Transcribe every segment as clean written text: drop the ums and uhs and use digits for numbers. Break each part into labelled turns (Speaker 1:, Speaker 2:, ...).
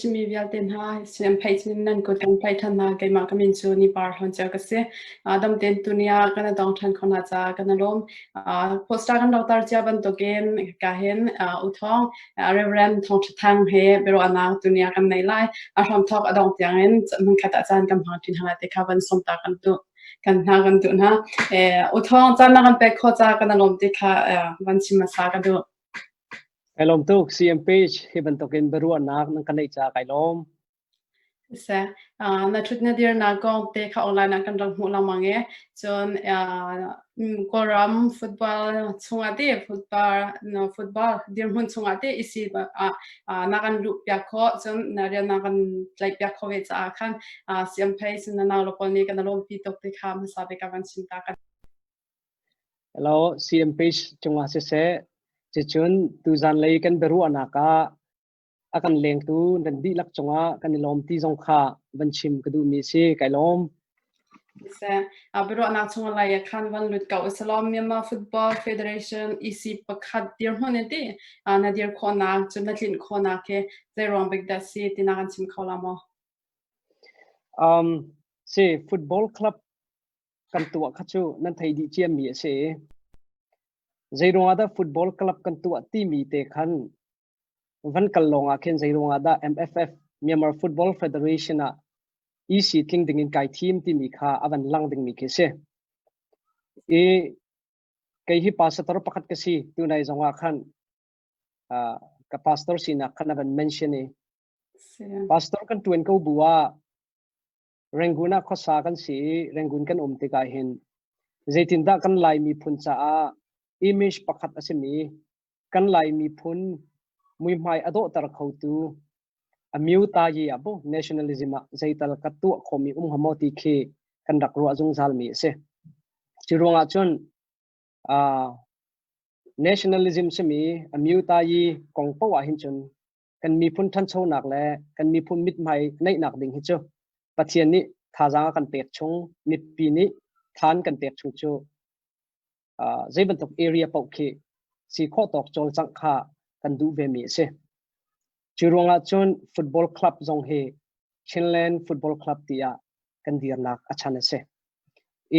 Speaker 1: Chinmi vialte hna siam phei chin nan kut kan phei than hna. Keimah ka min cu Nipar Hlawn ka si. Dam tein tuni ah kan dong than kho hna ca kan lawm. Poster kan rak tar cia bantukin ka hin U Thawng Reverend Thawng Tha Thang he biaruahnak tuni ah kan nei lai. A hramthawk a dong tiangin hmunkhat ah caan kan hmang ṭi hna lai ti kha van sawm ta kan duh. Kan hna kan duh hna. U Thawng caan na kan pek khawh ca kan lawm ti kha van chim hmasa ka duh.
Speaker 2: Kai lawm tuk CM page hi bantukin biaruahnak nan ka neih caah kai lawm.
Speaker 1: Siseh, na ṭhut na dirnak kong te kha online ah kan rak hmuh lengmang i cun Kawlram football chungah te football no football dirhmun chungah te isi ah na kan luh piak khawh cun na rian na kan tlaih piak khawh ve caah khan CM page na nau le pawl nih kan lawmpi tuk ti kha hmasa bik ah kan chim ta kan.
Speaker 2: Hello, CM page cungah siseh, cucun tuzan lei kan biaruahnak ah a kan lengtu nan dihlak cungah kan i lawm ti zong kha van chim ka duhmi a si. Kai lawm.
Speaker 1: Siseh, biaruahnak chung lai ah khan van lut ko usalaw Myanmar Football Federation EC pakhat dirhmun in ti na dir khawhnak cun na tlinh khawhnak hi zei ruang bik dah si ti na kan chim kho la maw?
Speaker 2: Si football club kan tuah kha cu nan thei dih ciami a si. Zeiruangah dah football club kan tuah timi te khan van kal lawng ah khin zeiruangah dah MFF Myanmar Football Federation ah EC tling ding in kai thim timi kha a van lang dingmi khi si. I kei hi pastor pakhat ka si tunai zong ah khan ka pastor sinak khan a van mention i pastor kan tuan ko bu ah Rangoon ah khuasa kan si i Rangoon kan um tikah hin zeitindah kan Lai miphun caah image pakhat a simi kan Lai miphun muihmai a dawhter khotu a myu ta yi ah bu nationalism ah zeital ka tuah khomi um hnga maw ti khi kan rak ruah zungzal mi a si. Cu ruangah cun uh, nationalism simi a myu ta yi kong poah ah hin cun kan miphun ṭhanchonak le kan miphun mithmai neihnak ding hi cu Pathian nih thazaang a kan pek chung mipi nih than kan pek chung cu zei bantuk area paoh khi si khawh tawk cawlcangh kha kan duh ve mi a si. Cu ruangah cun football club zong hi Chinland Football Club tiah kan dirnak a chan a si.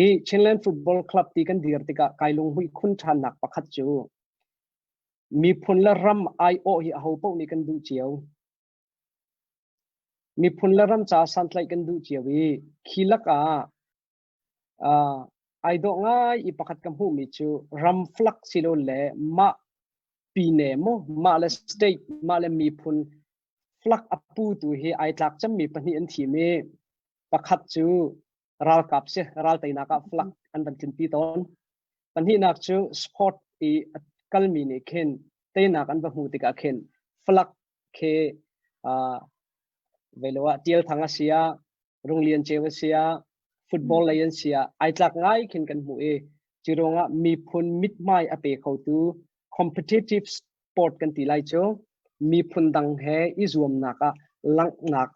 Speaker 2: I Chinland Football Club ti kan dir tikah kai lunghmuih khun ṭhannak pakhat cu Miphun le ram aiawh hi ahopaoh nih kan duh cio. Miphun le ram caah santlaih kan duh cio i khi lakah uh, ai dawh ngai i pakhat ka hmuhmi cu ram flak silole mah pine maw mah le state mah le miphun flak a putu hi ai tlak cemmi pahnih an thim i pakhat cu ralkap si ral teinak ah flak an van tlunpi tawn pahnihnak cu sport i a kalmi nih khin teinak an va hmu tikah khin flak khi uh, velo ah tial thang a sia runglian ceu a sia football lei an sia ai tlak ngai khin kan hmu i cu ruangah miphun mithmai a pe khotu competitive sport kan ti lai cu miphun dang he i zuamnak ah langhnak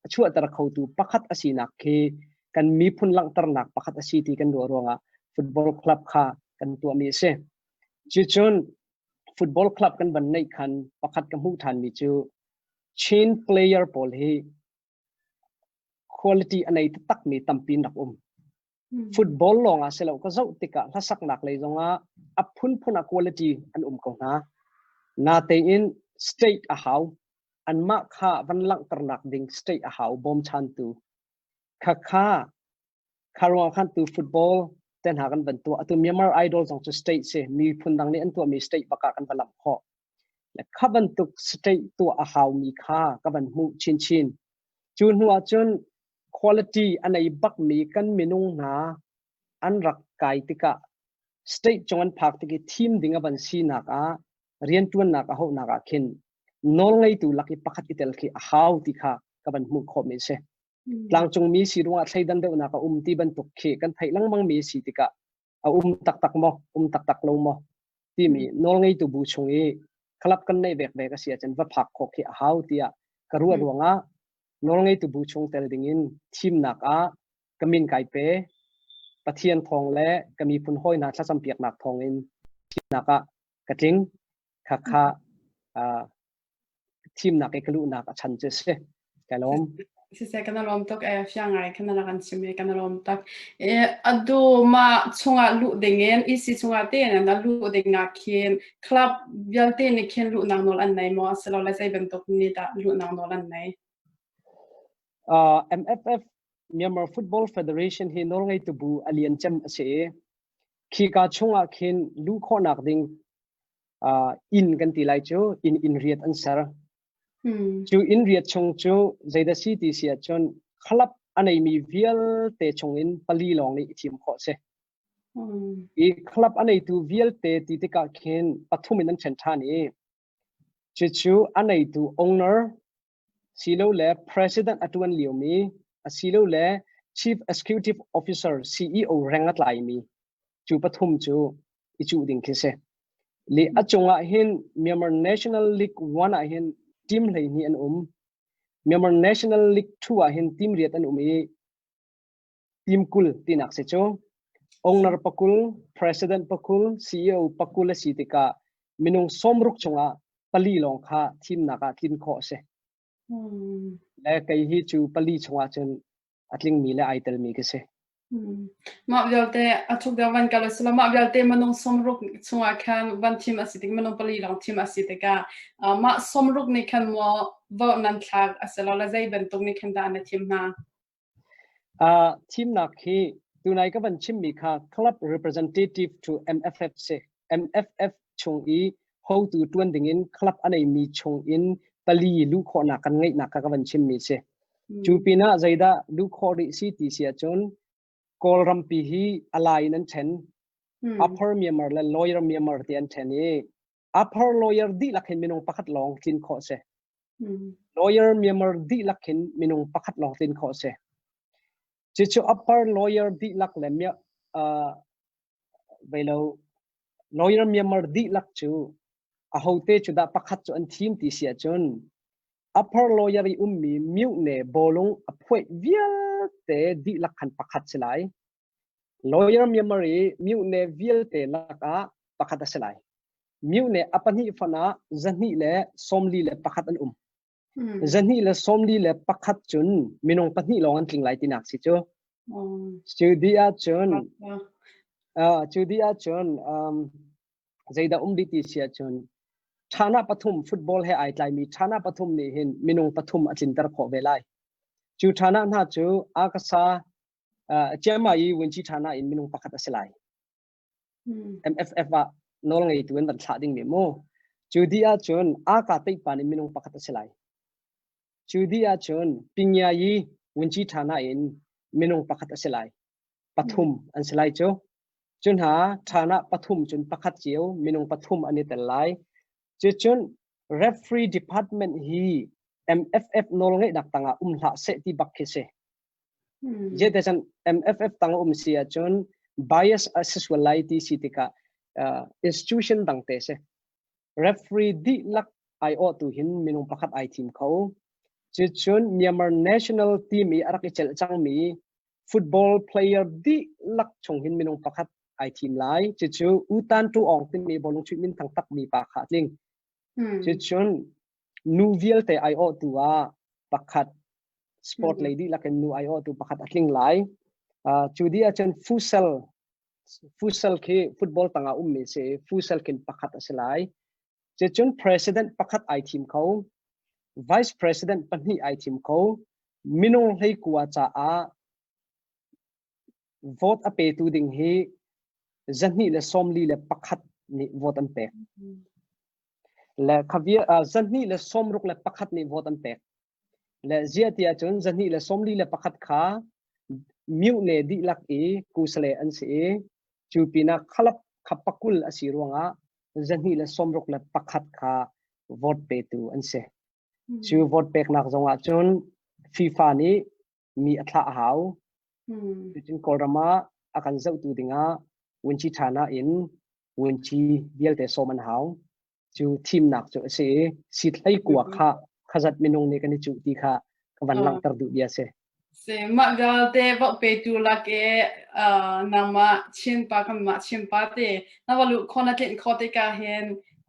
Speaker 2: a chuahter khotu pakhat a sinak khi kan miphun langhternak pakhat a si ti kan ruah ruangah football club kha kan tuahmi a si. Cucun football club kan van neih khan pakhat ka hmuh ṭhanmi cu Chin player pawl hi quality a nei taktakmi tampi an rak um. Football lawng ah si lo ka zoh tikah hlasaknak lei zongah a phunphun ah quality an um ko hna. Natein state a hau. Anmah kha van langhternak ding state a hau bawmchantu. Khakha kha ruang khan tu football te hna kan van tuah. Atu Myanmar Idol zong cu state si. Miphun dang nih an tuahmi state bak ah kan va lamh khawh. Le kha bantuk state tuah a haumi kha ka van hmuh chinchin. Cu hnu ah cun quality a nei bakmi kan minung hna an rak kai tikah state cung an phak tik i thim ding a van sinak ah rianṭuannak a hauhnak ah khin nawlngeitu lak i pakhat i tel khi a hau ti kha ka van hmuh khawhmi a si. Tlangcungmi si ruangah thleidan deuhnak a um ti bantuk khi kan theih lengmang mi si tikah a um taktak maw um taktak lo maw timi nawlngeitu bu chung i club kan neih vek vek a si ahcun va phak khawh khi a hau tiah ka ruah ruangah nawlngeitu bu chung tel dingin thimnak ah ka min kai pe. Pathian thawng le ka miphun hawi hna thlacam piaknak thawngin thimnak ah ka tling. Khakha. thimnak i ka luhnak a chan cu a si. Ka lawm.
Speaker 1: Siseh kan lawm tuk e fiang ngai kan rak an chim i kan lawm tak. E adu ma chungah luh ding in EC chungah te na luh ding ah khin club vialte nih khin luhnak nawl an nei maw asilole zei bantuk nih dah luhnak nawl an nei?
Speaker 2: MFF Myanmar Football Federation hi nawlngeitu bu a lian cem a si i khika chungah khin luh khawhnak ding inn kan ti lai cu inn inn riat an ser. Cu inn riat chung cu zeidah si ti si ahcun club a neimi vialte chungin pali lawng nih i thim khawh a si. I club a neitu vialte ti tikah khin pathum in an ṭhen ṭhan i cucu a neitu owner silole president a ṭuan liomi asilole chief executive officer CEO reng a tlaimi cu pathum cu i cuh ding khi si. Le a cungah hin Myanmar National League 1 ah hin team 12 an um. Myanmar National League 2 ah hin team riat an um i team 20 tinak si cu. Owner pakul, president pakul, CEO pakul a si tikah minung 60 chungah pali lawng kha thimnak ah tlin khawh a si. Le kei hi cu pali chungah cun a tlingmi le ai telmi ka si.
Speaker 1: Mah vialte a thuk deuh van kal sila mah vialte minung 60 chungah khan van thim a si tik minung pali lawng thim a si tikah mah 60 nih khan maw vote nan thlak a si lo le zei bantuk nih khan dah na thim hna?
Speaker 2: Thimnak hi tunai ka van chimmi kha club representative to MFF si. MFF chung i hotu ṭuan dingin club a neimi chung in pali luh khawhnak kan ngeihnak kha ka van chimmi si. Cu pinah zeidah luh khawh rih si ti si ahcun Kawlrampi hi a lai in an ṭhen. Upper Myanmar le Lower Myanmar ti an ṭhen i upper lower dihlak hin minung pakhat lawng tlin khawh si. Lower Myanmar dihlak hin minung pakhat lawng tlin khawh si. Cucu upper lower dihlak le veilo lower Myanmar dihlak cu ahote cu dah pakhat cu an thim ti si ahcun upper lower i ummi myone bawlung a phuaih vialte dihlak khan pakhat si lai. Lower Myanmar i myone vialte lakah pakhat a si lai. Myone a pahnih fonh ah 241 an um. 241 cun minung pahnih lawng an tling lai tinak si cu. Cu dih ahcun cu dih ahcun zeidah um dih ti si ahcun ṭhana pathum football he ai tlaimi ṭhana pathum nih hin minung pathum a tlinter khawh ve lai. Cu ṭhana hna cu akasa Chiang i Wunci ṭhana in minung pakhat a si lai. MFF ah nawl ngeitu in van thlah dingmi mu. Cu dih ahcun aka teihpan in minung pakhat a si lai. Cu dih ahcun Pingya yi Wunci ṭhana in minung pakhat a si lai. Pathum an si lai cu. Cu hna ṭhana pathum cun pakhat cio minung pathum an i tel lai. Cucun referee department hi MFF nawlngeihnak tangah um hlah seh ti bak khi si. Zeite MFF tang um si ahcun bias a si sual lai ti si tikah institution dang te si. Referee dihlak aiawhtu hin minung pakhat ai thim kho. Cucun Myanmar national team i a rak i celh cangmi football player dihlak chung hin minung pakhat ai thim lai. Cucu U Tan Tu Aung timi bawlung chuih minthang takmi pa kha a tling. Cucun nu vialte aiawhtu ah pakhat sport lei dihlak in nu aiawhtu pakhat a tling lai. Cu dih ahcun futsal futsal khi football tangah ummi si futsal khin pakhat a si lai. Cucun president pakhat ai thim kho, vice president pahnih ai thim kho, minung 19 caah vote a petu ding hi 241 nih vote an pek. Le khavia 261 nih vote an pek. Le ziah ti ahcun 241 kha myone dihlak i kusale an si i cu pinah khalap kha pakul a si ruangah 261 kha vote petu an si. Cu vote peknak zongah cun FIFA nih mi a thlah a hau. Cucun Kawlram ah a kan zohtu dingah Wunci Thana in Wunci vialte sawm an hau. Cu thimnak cu a si i seat 19 kha khazat minung nih kan i cuh ti kha ka van langhter duh bia si.
Speaker 1: Si mah vialte vote petu lak i nangmah Chin pa kanmah Chin pa te na va luh khawh na tlinh khawh tikah hin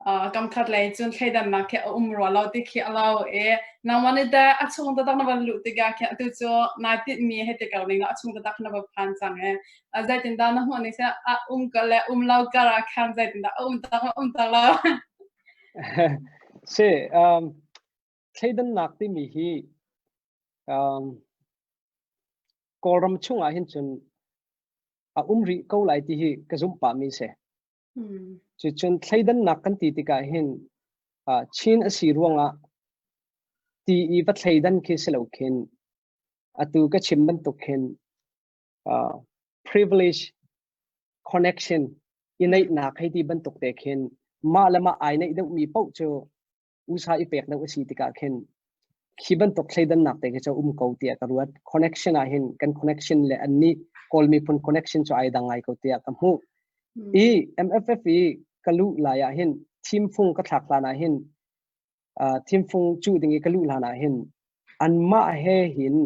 Speaker 1: Kamkhat lei cun thleidannak khi a um rua lo ti khi a lo i nangmah nih teh a chung taktak na van luh tikah khin atu cu nai tinhmi hei ti ko ning law a chung taktak na va phan cang i zeitindah na hmuh ning seh a um ka le um lo kar ah khan zeitindah a um tak um tak lo?
Speaker 2: Si, thleidannak timi hi Kawlram chungah hin cun a um rih ko lai ti hi ka zumh pahmi si. Cucun thleidannak kan ti tikah hin Chin a si ruangah ti i va thleidan khi si lo khin atu ka chim bantuk khin privilege connection i neihnak hei ti bantuk te khin mah le mah ai neih deuhmi paoh cu usa i pek deuh a si tikah khin khi bantuk thleidannak te khi cu um ko tiah ka ruat. Connection ah hin kan connection le annih Kawl miphun connection cu ai dang ngai ko tiah ka hmuh. I MFF i ka luh lai ah hin thimfung ka thlak hlan ah hin thimfung cuh ding i ka luh hlan ah hin anmah he hin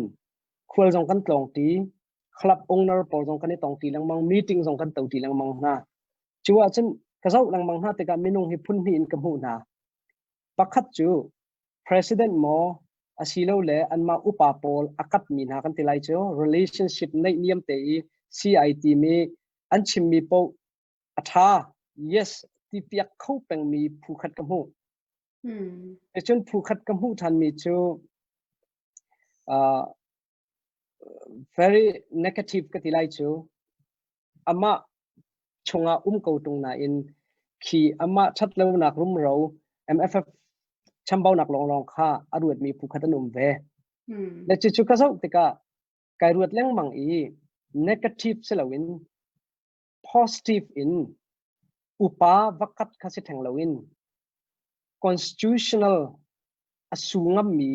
Speaker 2: khual zong kan tlawng ṭi, club owner pawl zong kan i tong ṭi lengmang, meeting zong kan to ṭi lengmang hna. Cu ahcun ka zoh lengmang hna tikah minung hi phun hnih in ka hmuh hna. Pakhat cu president maw asilole anmah upa pawl a kapmi hna kan ti lai cu relationship neihniam te i CI timi an chimmi paoh a ṭha yes ti piak kho pengmi phu khat ka hmuh. Cun phu khat ka hmuh ṭhanmi cu very negative ka ti lai cu amah chungah um ko ṭung nain khi amah ṭhatlonak rumro MFF chambaunak lawnglawng kha a ruatmi phu khat an um ve. Le cucu ka zoh tikah kai ruat lengmang i negative si loin positive in upa vakhat kha si theng loin constitutional a su ngammi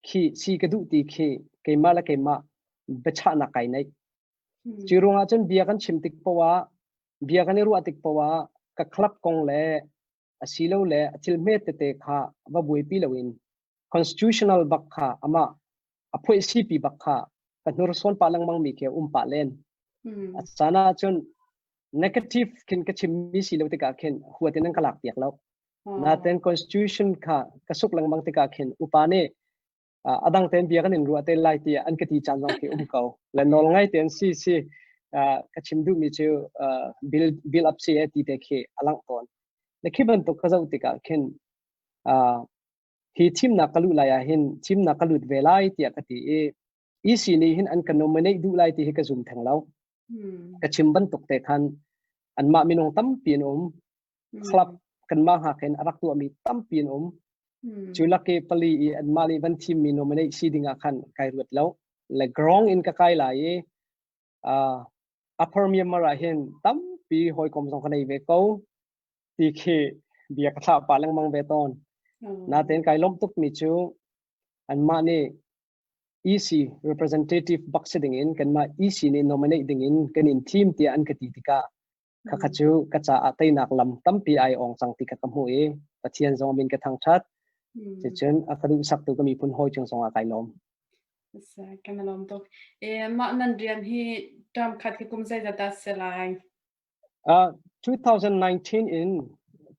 Speaker 2: khi si ka duh ti khi keimah le keimah biachahnak kai neih. Cu ruangah cun bia kan chim tik poah ah, bia kan i ruah tik poah ah ka club kong le asilole a thil hme tete kha va buaipi loin constitutional bak kha amah a phoihsipi bak kha ka hnursawn pah lengmang mi khi a um pah len. A caan ah cun negative khin ka chimmi si lo tikah khin huat in an ka lak piak lo. Naten constitution kha ka suk lengmang tikah khin upa nih a dang tein bia kan in ruah te lai tiah an ka ti caan zong khi um ko. Le nawl ngai tein si si ka chim duhmi cu bill bill up si e ti te khi a langh tawn. Le khi bantuk ka zoh tikah khin hi thimnak ka luh lai ah hin thimnak ka lut ve lai tiah ka ti i EC nih hin an ka nominate duh lai ti hi ka zum theng lo. Ka chim bantuk te khan anmah minung tampi an um. Club kanmah hngak in a rak tuahmi tampi an um. Cu lak i pali i anmah nih van thimmi nominate si ding ah khan kai ruat lo. Le grong in ka kai lai i Upper Myanmar ah hin tampi hawikom zong ka nei ve ko ti khi bia ka thlah pah lengmang ve tawn. Natein kai lawmh tukmi cu anmah nih EC representative bak si ding in kanmah EC nih nominate ding in kan in thim tiah an ka ti tikah khakha cu ka caah teinak lam tampi ai ong cang ti kha ka hmuh i Pathian zong min ka thangṭhat. Cucun a ka duhsaktu ka miphun hawi cung zongah kai lawm.
Speaker 1: Kan i lawm tuk. E, mah nan rian hi term khat hi kum zeizat dah si lai?
Speaker 2: 2019 in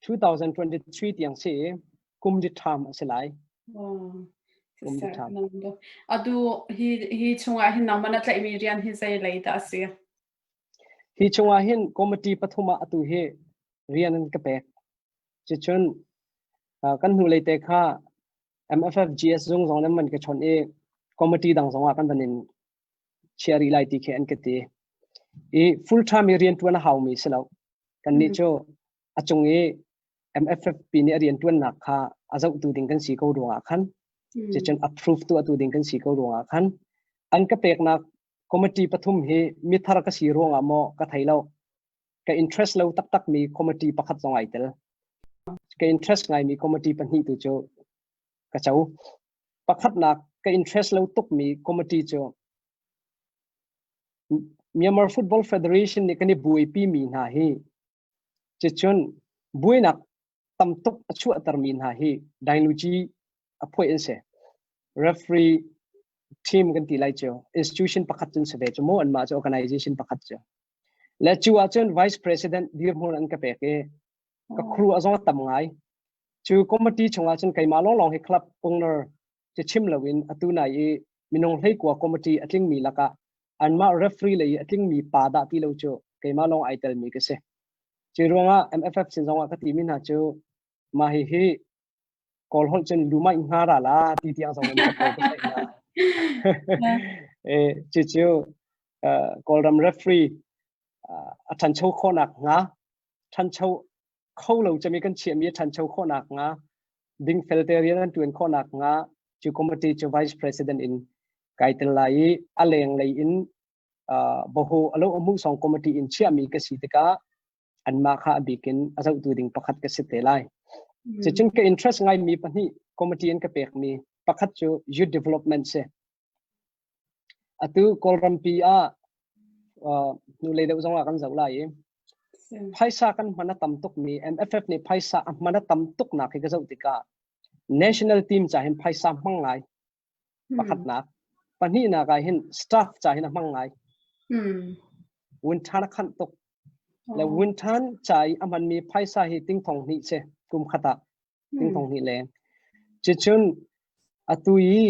Speaker 2: 2023 tiang si kum li term a si lai.
Speaker 1: Oh. Kum li term. Atu hi hi chungah hin nangmah na tlaihmi rian hi zei lei dah a si?
Speaker 2: Hi chungah hin committee pathum ah atu hi rian an ka pek. Cucun kan hnulei te kha MFFGS zung zong nan man ka chawnh i committee dang zong ah kan van in chia rih lai ti khi an ka ti. I full time i rian ṭuan a haumi si lo. Kannih cu a cung i MFFP nih a rian ṭuannak kha a zohtu ding kan si ko ruangah khan cucun approve tuahtu ding kan si ko ruangah khan an ka peknak committee pathum hi mithar ka si ruangah maw ka thei lo. Ka interest lo taktak mi committee pakhat zong ai tel. Ka interest ngaimi committee pahnih tu cu ka co. Pakhatnak ka interest lo tukmi committee cu Myanmar Football Federation nih kan i buaipi mi hna hi cucun buainak tam tuk a chuahtermi hna hi Dainuji a phuai an si. Referee team kan ti lai cu institution pakhat cun si ve cu mu anmah cu organization pakhat cu. Le cu ahcun vice president dirhmun an ka pek i Ka khuru a zong a tam ngai. Cu committee chungah cun keimah lawnglawng hi club owner cu chim loin atu nai i minung 19 committee a tlingmi lakah anmah referee lei i a tlingmi pa dah ti lo cu keimah lawng ai telmi ka si. Cu ruangah MFF sin zongah ka timi hna cu mah hihi Kawl holh cun lumai hnga ra la ti tiang zong in ka ko ka theih hna. E, cucu Kawlram referee a ṭhancho khawhnak hnga ṭhancho kho lo cemi kan chiahmi a ṭhancho khawhnak hnga dingfel te rian an ṭuan khawhnak hnga cu committee cu vice president in kai tel lai i a lenglei in boho alo amu song committee in chiahmi ka si tikah anmah kha a bik in a zohtu ding pakhat ka si te lai. Cucun ka interest ngaimi pahnih committee in ka pekmi pakhat cu youth development si. Atu Kawlrampi ah hnulei deuh zong ah kan zoh lai i phaisa kan hman a tam tukmi MFF nih phaisa a hman a tam tuk nak hi ka zoh tikah national team ca hin phaisa hmang ngai pakhatnak pahnihnak ah hin staff ca hin a hmang ngai wun than a khanh tuk le wun than ca i a hmanmi phaisa hi ting thong hnih si kum khat ah ting thong hnih leng cucun atu i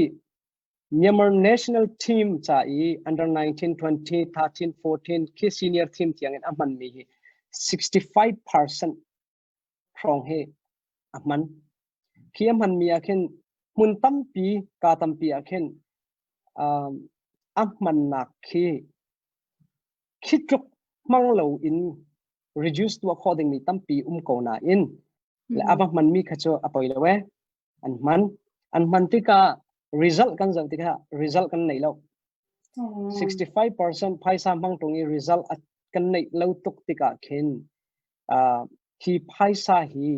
Speaker 2: Myanmar national team ca i under 19, 20, 13, 14 khi senior team tiang in a hmanmi hi 65% hrawng hi a hman. Khi a hmanmi ah khin hmun tampi, ka tampi ah khin a hmannak khi khi tluk hmang lo in reduce tuah khawh dingmi tampi um ko nain le a va hmanmi kha cu a poi lo ee. An hman. An hman tikah result kan zoh tikah result kan nei lo. 65% phaisa hmang tung i result kan neih lo tuk tikah khin hi phaisa hi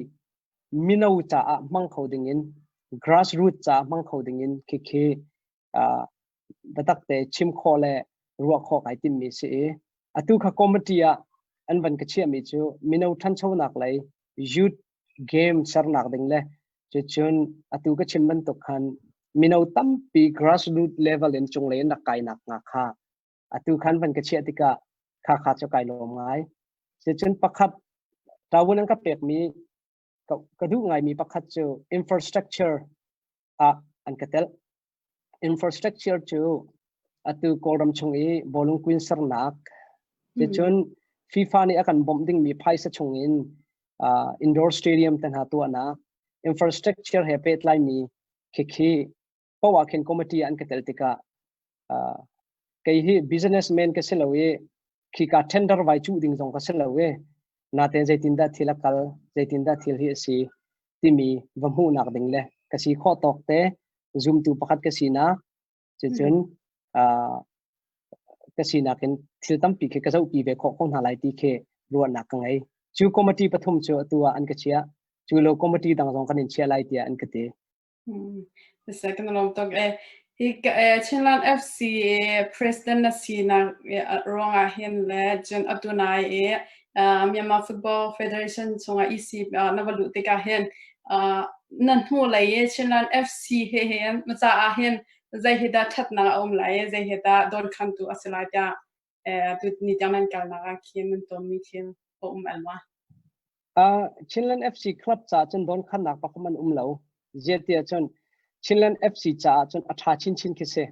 Speaker 2: mino caah hmang kho ding in grassroots caah hmang kho ding in khikhi biatak te chim khawh le ruah khawh kai timmi si i atu kha committee ah an van ka chiahmi cu mino ṭhanchonak lei youth game sernak ding le cucun atu ka chim bantuk khan mino tampi grassroots level in cunglei in rak kainak hnga kha atu khan van ka chiah tikah kha kha cu kai lawm ngai. Cucun pakhat tawun an ka pekmi ka duh ngaimi pakhat cu infrastructure ah an ka telh. Infrastructure cu atu Kawlram chung i bawlung kuin sernak cucun FIFA nih a kan bawmh dingmi phaisa chung in indoor stadium te hna tuahnak infrastructure he pehtlaimi khikhi poah khin committee an ka tel tikah kei hi businessman ka si lo i khika tender vai cuh ding zong ka si lo i natein zeitindah thil a kal zeitindah thil hi a si timi va hmuhnak ding le ka si khawh tawk te zumtu pakhat ka sinak cucun ka sinak in thil tampi khi ka zohpi ve khawh ko hna lai ti khi ruahnak ka ngei. Cu committee pathum cu atu ah an ka chiah. Cu lo committee dang zong kan in chiah lai tiah an ka ti.
Speaker 1: Kan lawm tuk e. Hi Chinland FC president na sinak ruangah hin le cun atu nai i Myanmar Football Federation chungah EC na va luh tikah hin na hnu lei i Chinland FC he hin na caah hin zei hi dah ṭhatnak a um lai i zei hi dah dawnkhantu a si lai tiah tu ni tiang nan kalnak ah khin nan tonmi thil a um el ma?
Speaker 2: Chinland FC club caah cun dawnkhannak pakhat an um lo. Ziah cun Chinland FC caah cun a ṭha chinchin khi si.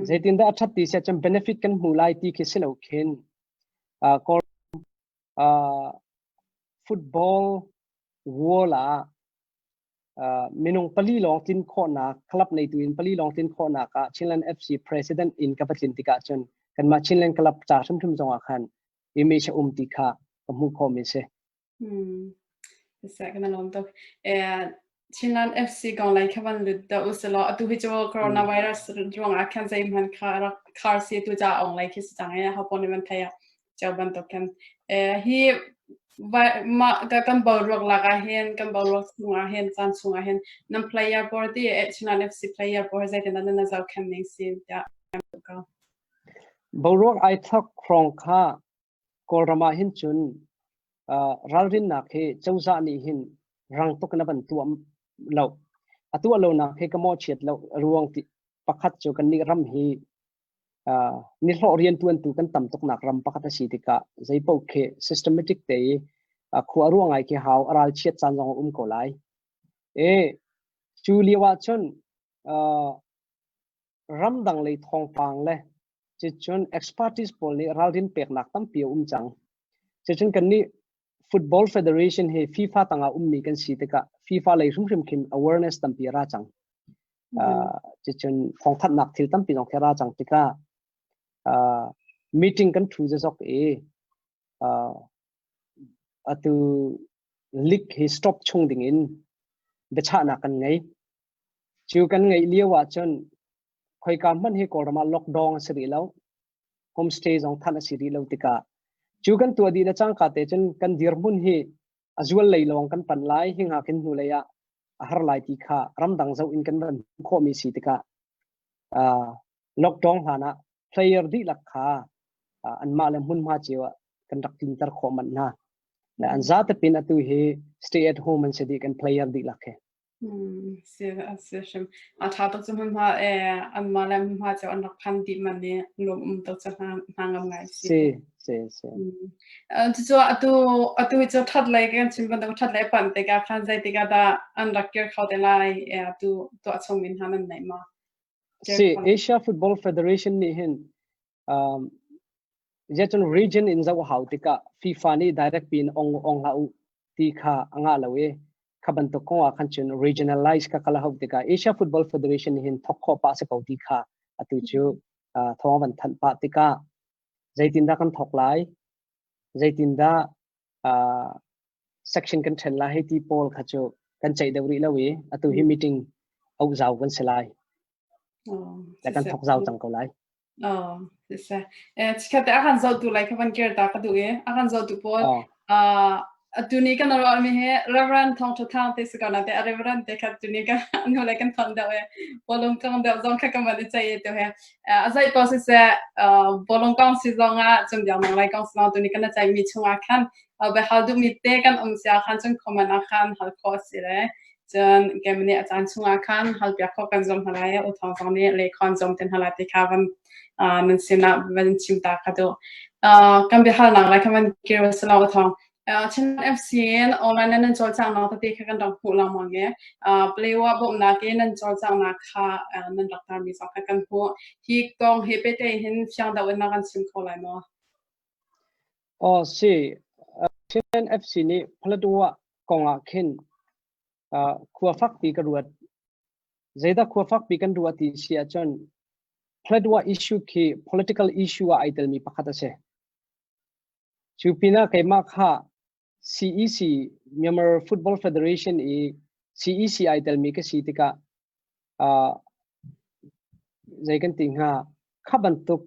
Speaker 2: Zeitindah a ṭhat ti si cun benefit kan hmu lai ti khi si lo khin. Football world ah minung pali lawng tlin khawhnak club neitu in pali lawng tlin khawhnak ah Chinland FC president in ka va tlin tikah cun kanmah Chinland club ca hrimhrim zong ah khan image a um ti kha ka hmuh khawhmi si.
Speaker 1: Kan lawm tuk. Chinland FC kong lai kha van lut da usalaw atu hi cu coronavirus ruangah khan zeihmanh kha rak khar si tu ca ong lai khi si cang e ho pon man thei ceu bantuk khan hi ma kan boruak lak ah hin kan boruak chung ah hin caan chung ah hin nan player pawl ti Chinland FC player pawl zeitin dah nan zohkhenh ning si tiah.
Speaker 2: Boruak ai thok hrawng kha Kawlram ah hin cun ralrinnak hi cozah nih hin rang tuk in a van tuah lo. A tuah lonak hi ka mawhchiat lo ruang ti pakhat cu kannih ram hi nihlawh riantuantu kan tam tuknak ram pakhat a si tikah zeipaoh khi systematic te i. Khua ruah ngai khi hau, a ral chiat caan zong a um ko lai. E cu lio ah cun ramdang lei thawngpang le cucun expertise pawl nih ralrin peknak tampi a um cang. Cucun kannih Football Federation hi FIFA tangah ummi kan si tikah FIFA lei hrimhrim khin awareness tampi a ra cang. Cucun thawngthanhnak thil tampi zong khi a ra cang tikah meeting kan thu zok i atu league hi stop chung ding in biachahnak kan ngei. Cu kan ngeih lio ahcun khoika hmanh hi Kawlram ah lockdown a si rih lo. Homestay zong thanh a si rih lo tikah cu kan tuah dih le cangka te cun kan dirhmun hi a zual lei lawng kan panh lai. Hi ngak in hnulei ah a har lai ti kha ramdang zoh in kan van khawhmi si tikah lockdown hlan ah player dihlak kha anmah le hmunhma cio ah kan rak tlinter khawh manh hna. An zate pin atu hi stay at home an si dih kan player dihlak he.
Speaker 1: Si a si hrim. A ṭha tuk cu hmunhma anmah le hmunhma cio an rak phan dih man nih lawm um tuk cu hna hna ngam ngai si.
Speaker 2: Si si si.
Speaker 1: Cucu atu atu hi cu ṭhat lei kan chim bantuk ṭhat lei panh tikah khan zeitik ah dah an rak kir kho te lai atu tuah chung in hna nan neih ma?
Speaker 2: Si Asia Football Federation nih hin zeicun region in zoh hau tikah FIFA nih direct pin ong ong hlah u ti kha a ngah lo i kha bantuk kong ah khan cun regionalize kha kal hau tikah Asia Football Federation nih hin thok khawh pah si ko ti kha atu cu thawng van thanh pah tikah zeitindah kan thok lai, zeitindah section kan ṭhen lai hei ti pawl kha cu kan ceih deuh rih lo i atu hi meeting auh zau kan si lai. Le kan thok zau cang ko lai.
Speaker 1: Oh, siseh. Chikkhat te a kan zohtu lai kha van kir ta ka duh i a kan zohtu pawl atu ni kan ruah mi hi Reverend Thong Tha Thang te si ko na te a Reverend te kha tu ni kan nu le kan thon deuh e bolong kong deuh zong kha kan van i cei te he a zei ko siseh bolong kong si zong ah cun biang nang lai kong si zong tu ni kan cei mi chungah khan biahal duhmi te kan um sia khan cun comment ah khan hal khawh a si le cun kemani a caan chungah khan hal piak khawh kan zuam hna lai. U Thawng zong nih le khon zuam ten hna lai ti kha van nan sinah van chim ta ka duh. Kan biahalnak lai kha van kir silo U Thawng. Chin FC in online nan cawlcanghnak tete kha kan rak hmuh lengmang i Palewa bawmhnak in nan cawlcanghnak kha nan rak tarmi zong kha kan hmuh. Hi kong he pehtlai hin fiang deuh in na kan chim kho lai maw?
Speaker 2: Aw si, Chin FC nih Paletwa kong ah khin khua fakpi ka ruat. Zeidah khua fakpi kan ruah ti si ahcun Paletwa issue khi political issue ah ai telmi pakhat a si. Cu pinah keimah kha CEC, Myanmar Football Federation i CEC ai telmi ka si tikah zei kan ti hnga, kha bantuk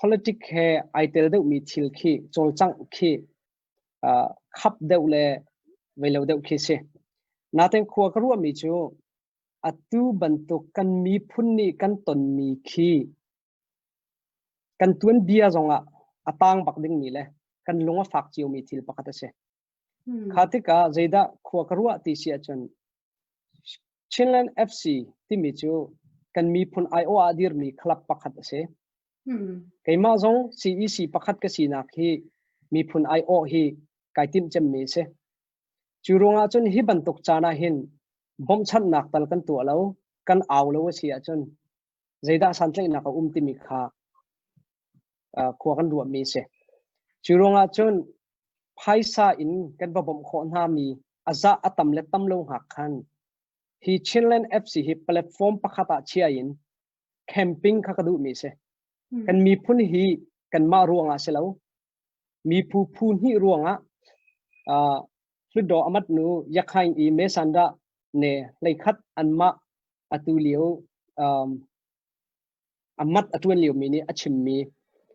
Speaker 2: Politic he ai tel deuhmi thil khi cawlcangh khi khap deuh le vei lo deuh khi si. Natein khua ka ruahmi cu atu bantuk kan miphun nih kan tonmi khi kan tuanbia zongah a tang bak dingmi le kan lung a fak ciomi thil pakhat a si. Kha tikah zeidah khua ka ruah ti si ahcun Chinland FC timi cu kan miphun aiawh ah dirmi club pakhat a si. Keimah zong CEC pakhat ka sinak hi miphun aiawh hi kai timh cemmi a si. Cu ruangah cun hi bantuk caan ah hin bawmhchanhnak tal kan tuah lo, kan au lo a si ahcun zeidah santlaihnak a um timi kha khua kan ruahmi a si. Cu ruangah cun phaisa in kan va bawmh khawh hna mi a zah a tam le tam lo hngak khan hi Chinland FC hi platform pakhat ah chia in camping kha ka duhmi si. Kan miphun hi kanmah ruangah si lo. Miphu phu hnih ruangah Hlutdaw amat nu Yakhaing i Mesanda ne hleikhat anmah atu lio amat a ṭuan liomi nih a chimmi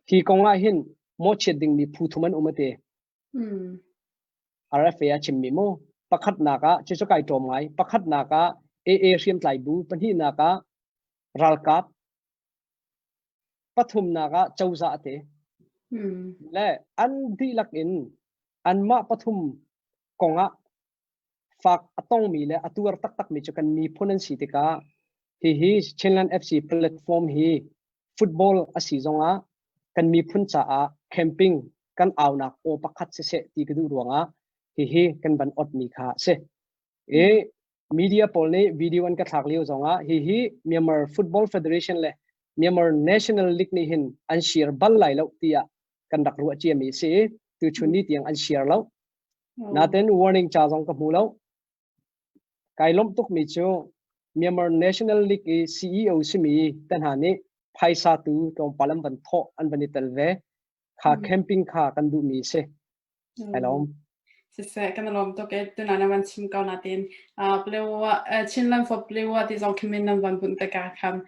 Speaker 2: hi kong ah hin mawhchiat dingmi phu thum an um a ti. RFA a chimmi mu. Pakhatnak ah cucu kai ṭawm ngai. Pakhatnak ah AA hriamtlai bu, pahnihnak ah ralkap, pathumnak ah cozah a ti. Le an dihlak in anmah pathum kong ah fak a tongmi le a tuar taktakmi cu kan miphun an si tikah hihi Chinland FC platform hi football a si zongah kan miphun caah camping. kan aunak aw pakhat siseh ti ka duh ruangah hihi kan van ot mi kha a si. I media pawl nih video an ka thlak lio zongah hihi Myanmar Football Federation le Myanmar National League nih hin an share bal lai lo tiah kan rak ruah ciami a si i tuchun ni tiang an share lo. Natin warning ca zong ka hmu lo. Kai lawmh tukmi cu Myanmar National League i CEO simi te hna nih phaisa tu tlawmpal an van thawh an van i tel ve. Kha camping kha kan duhmi a si. Kai lawm.
Speaker 1: Siseh, kan i lawm tuk e. Tunan na van chim ko natin Plewa Chinland for Plewa ti zong khi min nan van bunh tikah khan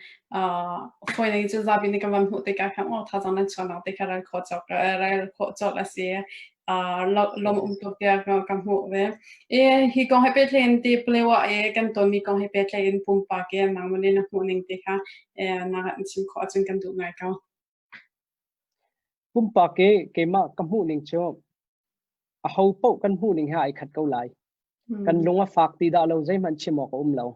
Speaker 1: fawi ning cu zapi nih kan van hmuh tikah khan oh thazaang nan chuahnak te kha rel khawh cawk rel khawh cawk a si. Lawm um tuk tiah ka hmuh ve. E hi kong he pehtlaih in ti Plewa e kan tonmi kong he pehtlaih in pumpak e nangmah nih na hmuh ning te kha na kan chim khawh ahcun kan duh ngai ko.
Speaker 2: Pumpak i keimah ka hmuh ning cu aho paoh kan hmuh ning he ai khat ko lai. Kan lung a fak ti dah lo zeihmanh chim awk a um lo.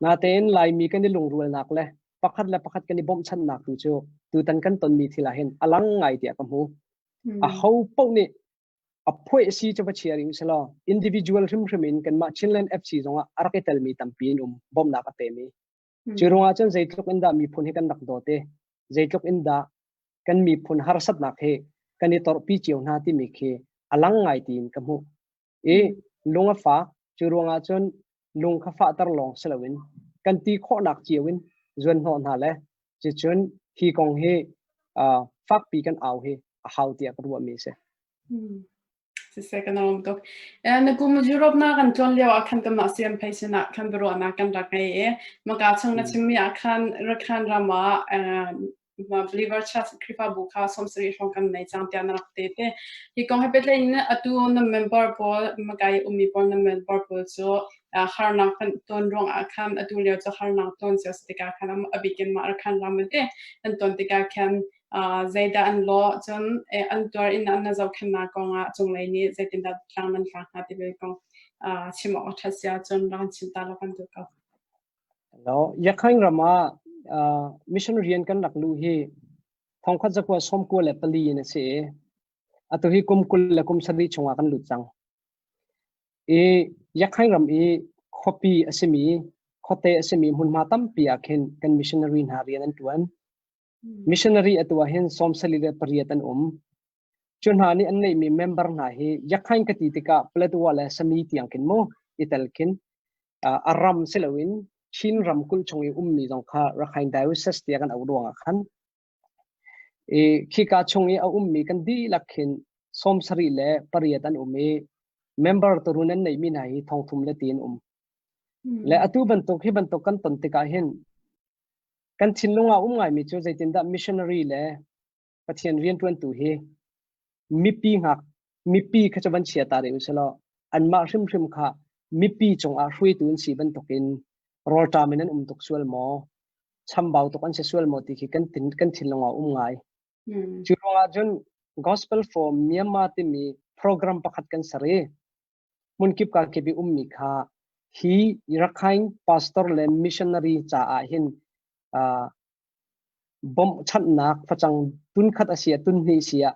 Speaker 2: Natein Laimi kan i lungrualnak le pakhat le pakhat kan i bawmhchanhnak tu cu tutan kan tonmi thil ah hin a lang ngai tiah ka hmu. Aho paoh nih a phuai si cu va chia rih usih individual hrimhrim in kanmah Chinland FC zongah a rak i telmi tampi an um bawmhnak a pemi. Cu ruangah cun zeitluk in dah miphun hi kan rak dawt i zeitluk in dah kan miphun harsatnak hi kan i torhpi cio hna timi khi a lang ngai tiin ka hmuh. I lung a fak. Cu ruangah cun lung kha fahter lawng si loin kan ti khawhnak cio in zuanhnawh hna le cucun hi kong hi fakpi kan au hi a hau tiah ka ruahmi a si.
Speaker 1: Siseh kan lawm tuk. Na kum Europe na kan tlawn lio ah khan kanmah CMP sinah khan biaruahnak kan rak ngei i maka chung na chimmi ah khan Rakhine ram ah Believer Church Khrihfabu kha 70 hrawng kan nei cang tiah na rak te te. Hi kong he pehtlai in atu na member pawl maka i ummi pawl na member pawl cu harnak kan ton ruang ah khan atu lio cu harnak ton cio si tikah khan a bikin mah Rakhine ram an ti an ton tikah khan zeidah an lawh, cun an tuar in an na zohkhenhnak kongah cunglei nih zeitindah tlang nan tlak hna ti kong chim awk a ṭhat si ahcun rak kan chim ta law kan duh ko.
Speaker 2: Hello, Yakhaing ram ah mission rian kan rak luh hi thongkhat zakua 94 in a si i atu hi kum 27 chungah kan lut cang. I Yakhaing ram i khuapi a simi, khuate a simi hmunhma tampi ah khin kan missionary hna rian an ṭuan. Missionary atu ah hin 38 an um. Cu hna nih an neihmi member hna hi Yakhain ka ti tikah Paletwa le Sami tiang khin mu i tel khin a ram si loin Chin ramkulh chung i ummi zong kha Rakhine Diocese tiah kan auh ruangah khan i khika chung i a ummi kan dihlak khin 78 an um i member turun an neihmi hna hi thong thum le ti an um. Le atu bantuk hi bantuk kan ton tikah hin Kan thinlung ah um ngaimi cu zeitindah missionary le Pathian rianṭuantu hi mipi hngak mipi kha cu van chia ta rih usilaw anmah hrimhrim kha mipi cungah hruaitu an si bantukin rawlṭam in an um tuk sual maw, chambau tuk an si sual maw ti khi kan kan thinlung ah um ngai. Cu ruangah cun Gospel for Myanmar timi program pakhat kan ser i hmunkip kakip i ummi kha hi Rakhine pastor le missionary caah hin bawmhchanhnak facang tunkhat a si ah tunhnih si ah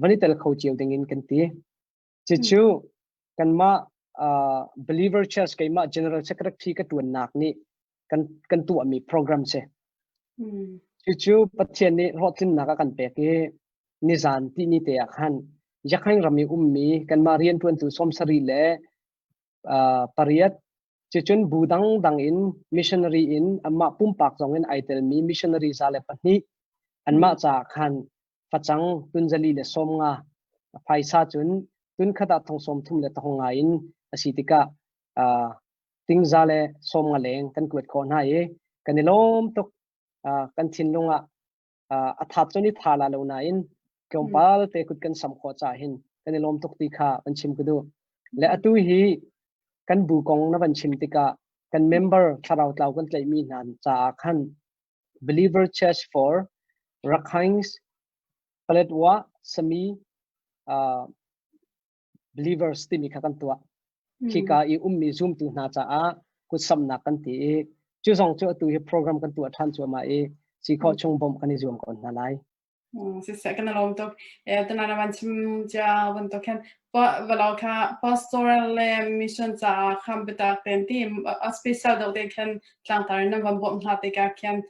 Speaker 2: van i tel kho cio ding in kan ti. Cucu kanmah believer church keimah general secretary ka tuannak nih kan kan tuahmi program si. Cucu Pathian nih hlawhtlinnak a kan pek i nizan ti ni te ah khan Yakhaing ram i ummi kanmah rianṭuantu 70 le pariat cucun bu dangdang in missionary in amah pumpak zong in ai telmi missionary 102 anmah caah khan facang tunzali le 50 phaisa cun tun khat ah thong sawm thum le thong nga in a si tikah tingza le 50 leng kan kuat khawh hna i kan i lawm tuk. Kan thinlung ah a that cun i tha la lo nain tlawmpal te kut kan sam khawh caah hin kan i lawm tuk ti kha van chim ka duh. Le atu hi kan bu kong na van chim tikah kan member thlarau tlau kan tlaihmi hna caah khan Believer Church for Rakhines Paletwa Sami believers timi kha kan tuah. Khika i ummi zumtu hna caah kutsamnak kan ti i cu zong cu atu hi program kan tuah ṭhan cuahmah i si khawh chung bawmh kan i zuam ko hna lai.
Speaker 1: Siseh kan i lawm tuk. Tuna na van chim cia bantuk khin valau kha pastoral le mission caah khan biatak tein ti a special deuh te khin tlangtar in nan van bawmh hna tikah khin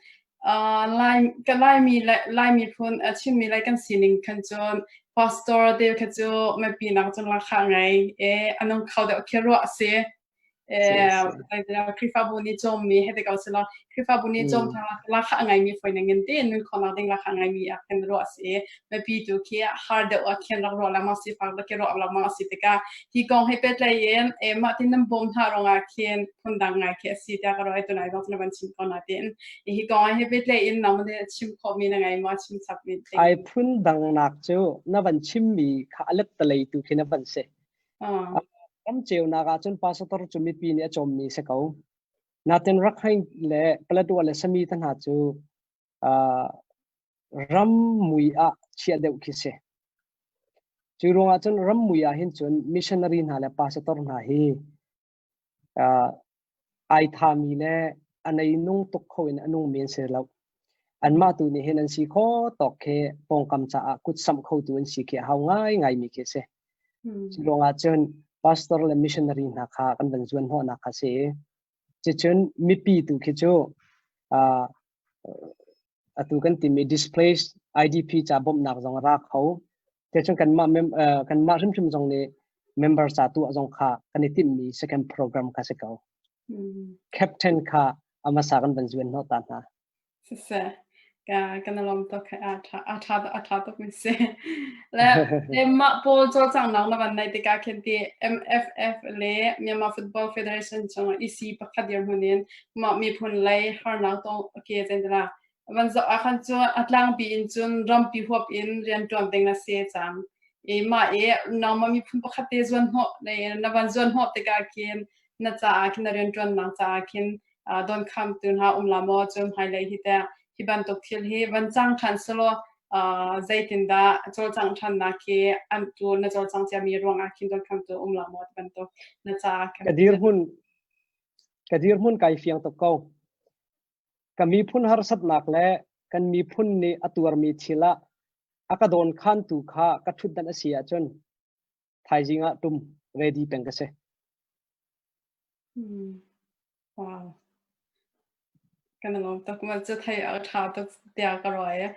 Speaker 1: Lai ka Laimi le Lai miphun a chimmi le kan sining khan cun pastor te kha cu mipi nak cun lakha ngei e anung kho deuh khi ruah a si. Khrihfabu nih cawmmi he te ko si lo. Khrihfabu nih cawm thang lakha a ngeimi foi ning in ti nun khawhnak ding lakha ngeimi ah khin ruah a si. Mipi tu khi har deuh ah khin rak ruah lengmang si fak rak ruah lengmang a si tikah hi kong he petlai in mah tin nan bawm hna rongah khin phundang ngai khi a si tiah ka ruah i tunai zong na van chim ko na tin. Hi kong he petlai in nang ne chim khawhmi na ngei maw chim chap mi?
Speaker 2: Ai phun dang nak cu na van chimmi kha alet talei tu khi na van si. Ram ceunak ah cun pastor cu mipi nih a cawmmi si ko. Natin Rakhine le Paletwa le Sami te hna cu ram mui ah chiah deuh khi si. Cu ruangah cun ram mui ah hin cun missionary hna le pastor hna hi Ai thami le a neinung tuk kho in a nungmi an si lo. Anmah tu nih hin an si kho tawk khi pawngkam caah kutsamh khotu an si khi a hau ngaingaimi khi a si. Cu ruangah cun pastor le missionary hna kha kan van zuan hnawhnak kha a si i cucun mipi tu khi cu atu kan timi displaced IDP ca bawmhnak zong a ra kho. Te cun kanmah mem kanmah hrimhrim zong nih member ca tuah zong kha kan i timhmi second program kha si ko. Captain kha a hmasa kan van zuan hnawh ta hna.
Speaker 1: Siseh, ka kan lawm tuk a tha a tha a tha tuk mi si. Le le mah pawl cawlcanghnak na van nei tikah khin ti MFF le Myanmar Football Federation chung EC pakhat dirhmun in mah miphun lei harnak tong ke zen Van zoh ah khan cun a tlangpi in cun rampi huap in rianṭuan ding a si cang. I mah i nangmah miphun pakhat te zuanhnawh na van zuanhnawh tikah khin na caah khin na rianṭuannak caah khin dawnkhamtu hna um la maw cun hmailei hi teh hi bantuk thil hi van cang ṭhan selaw zeitindah cawlcangh ṭhannak khi an tu na cawlcang ciami ruangah khin dawnkhamtu um la maw ti bantuk na caah
Speaker 2: khin. Ka dirhmun kai fiang tuk ko. Ka miphun harsatnak le kan miphun nih a tuarmi thil ah a ka dawnkhantu kha ka ṭhutdanh a si ahcun thaizing ah tum ready peng ka si.
Speaker 1: Wow. Kan i lawm tuk. Mah cu thei a ṭha tuk tiah ka ruah i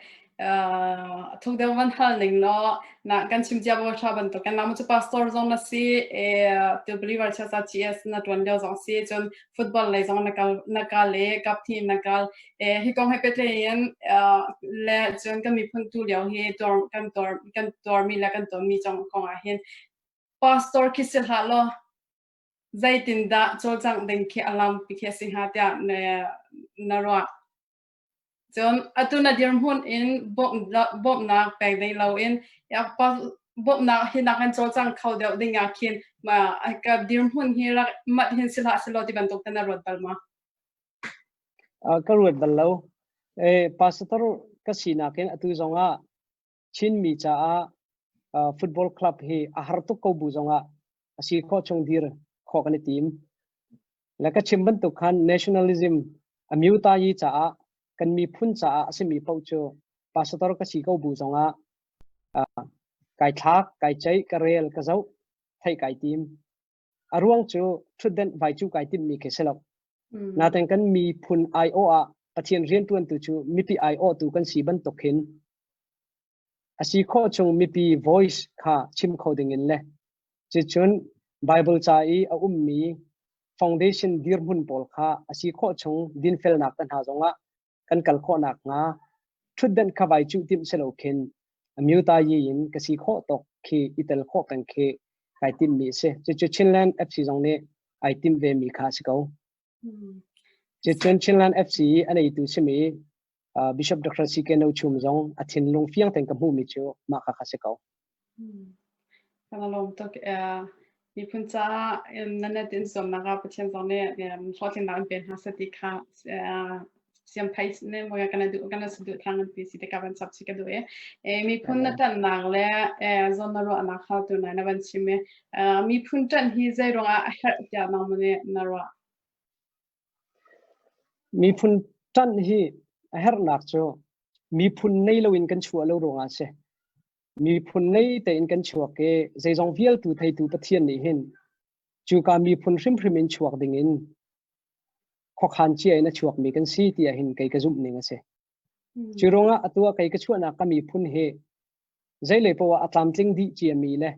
Speaker 1: thuk deuh van hal ning law na kan chim cia bo tha bantuk kan namu cu pastor zong na si e tu believer cha sa GS na tuan lio zong si cun football lei zong na kal na kal le cup team na kal e hi kong he petle in le cun kan miphun tu lio hi tuar kan tuar kan tuar mi le kan ton mi chong kong ah hin pastor khi si hlah law zeitindah cawlcangh ding khi alam pi khi si hnga tiah na ruah? Cun atu na dirhmun in bawmhnak pek ding loin bawmhnak hi nak in cawlcang kho deuh ding ah khin ka dirhmun hi rak mat hin si hlah selaw ti bantuk te na ruat bal ma?
Speaker 2: Ka ruat bal lo. Pastor ka sinak in atu zong ah Chinmi caah football club hi a har tuk ko bu zongah a si khawh chung dir khawh kan i tim. Le ka chim bantuk khan nationalism a mutayi caah kan miphun caah a simi paoh cu pastor ka si ko bu zongah kai thlak, kai ceih, ka rel, ka zoh, theih kai tim. A ruang cu ṭhutdenh vai cu kai timmi khi si lo. Nain kan miphun aiawh ah Pathian rianṭuantu cu mipi aiawhtu kan si bantuk hin a si khawh chung mipi voice kha chim kho ding in le cucun Bible ca i a ummi foundation dirhmun pawl kha a si khawh chung dinfelnak te hna zongah kan kal khawh nakhnga ṭhutdenh kha vai cuh timh si lo khin amyutayi in ka si khawh tawk khi i tel khawh peng khi kai timhmi a si. Cucu Chinland FC zong nih ai timh vemi kha a si ko. Cucun Chinland FC i a neitu simi Bishop Dr. C.K. No Chum zong a thinlung fiang tein ka hmuhmi cu mah kha kha si ko.
Speaker 1: Kan lawm tuk. Miphun caah nan net in zuamnak ah Pathian zong nih hlawhtlinnak in pe hna seh ti kha siamphai ne mo kana duh kana su duh thang ti si te ka van chap chi ka duh e. Miphun na ṭanhnak le zawn na ruahnak kha tu nai na van chim i miphun ṭanh hi zei ruangah a herh tiah nang mo nih na ruah?
Speaker 2: Miphun ṭanh hi a herhnak cu. Miphun nei loin kan chuah lo ruangah a si. Miphun nei tein kan chuak i zeizong vialtu theitu Pathian nih hin cuka miphun hrimhrim in chuak dingin khuakhan cia in a chuakmi kan si tiah hin kei ka zumh ning a si. Cu ruangah atu ah kei ka chuahnak ka miphun hi zeilei poah a tlamtling dih ciami le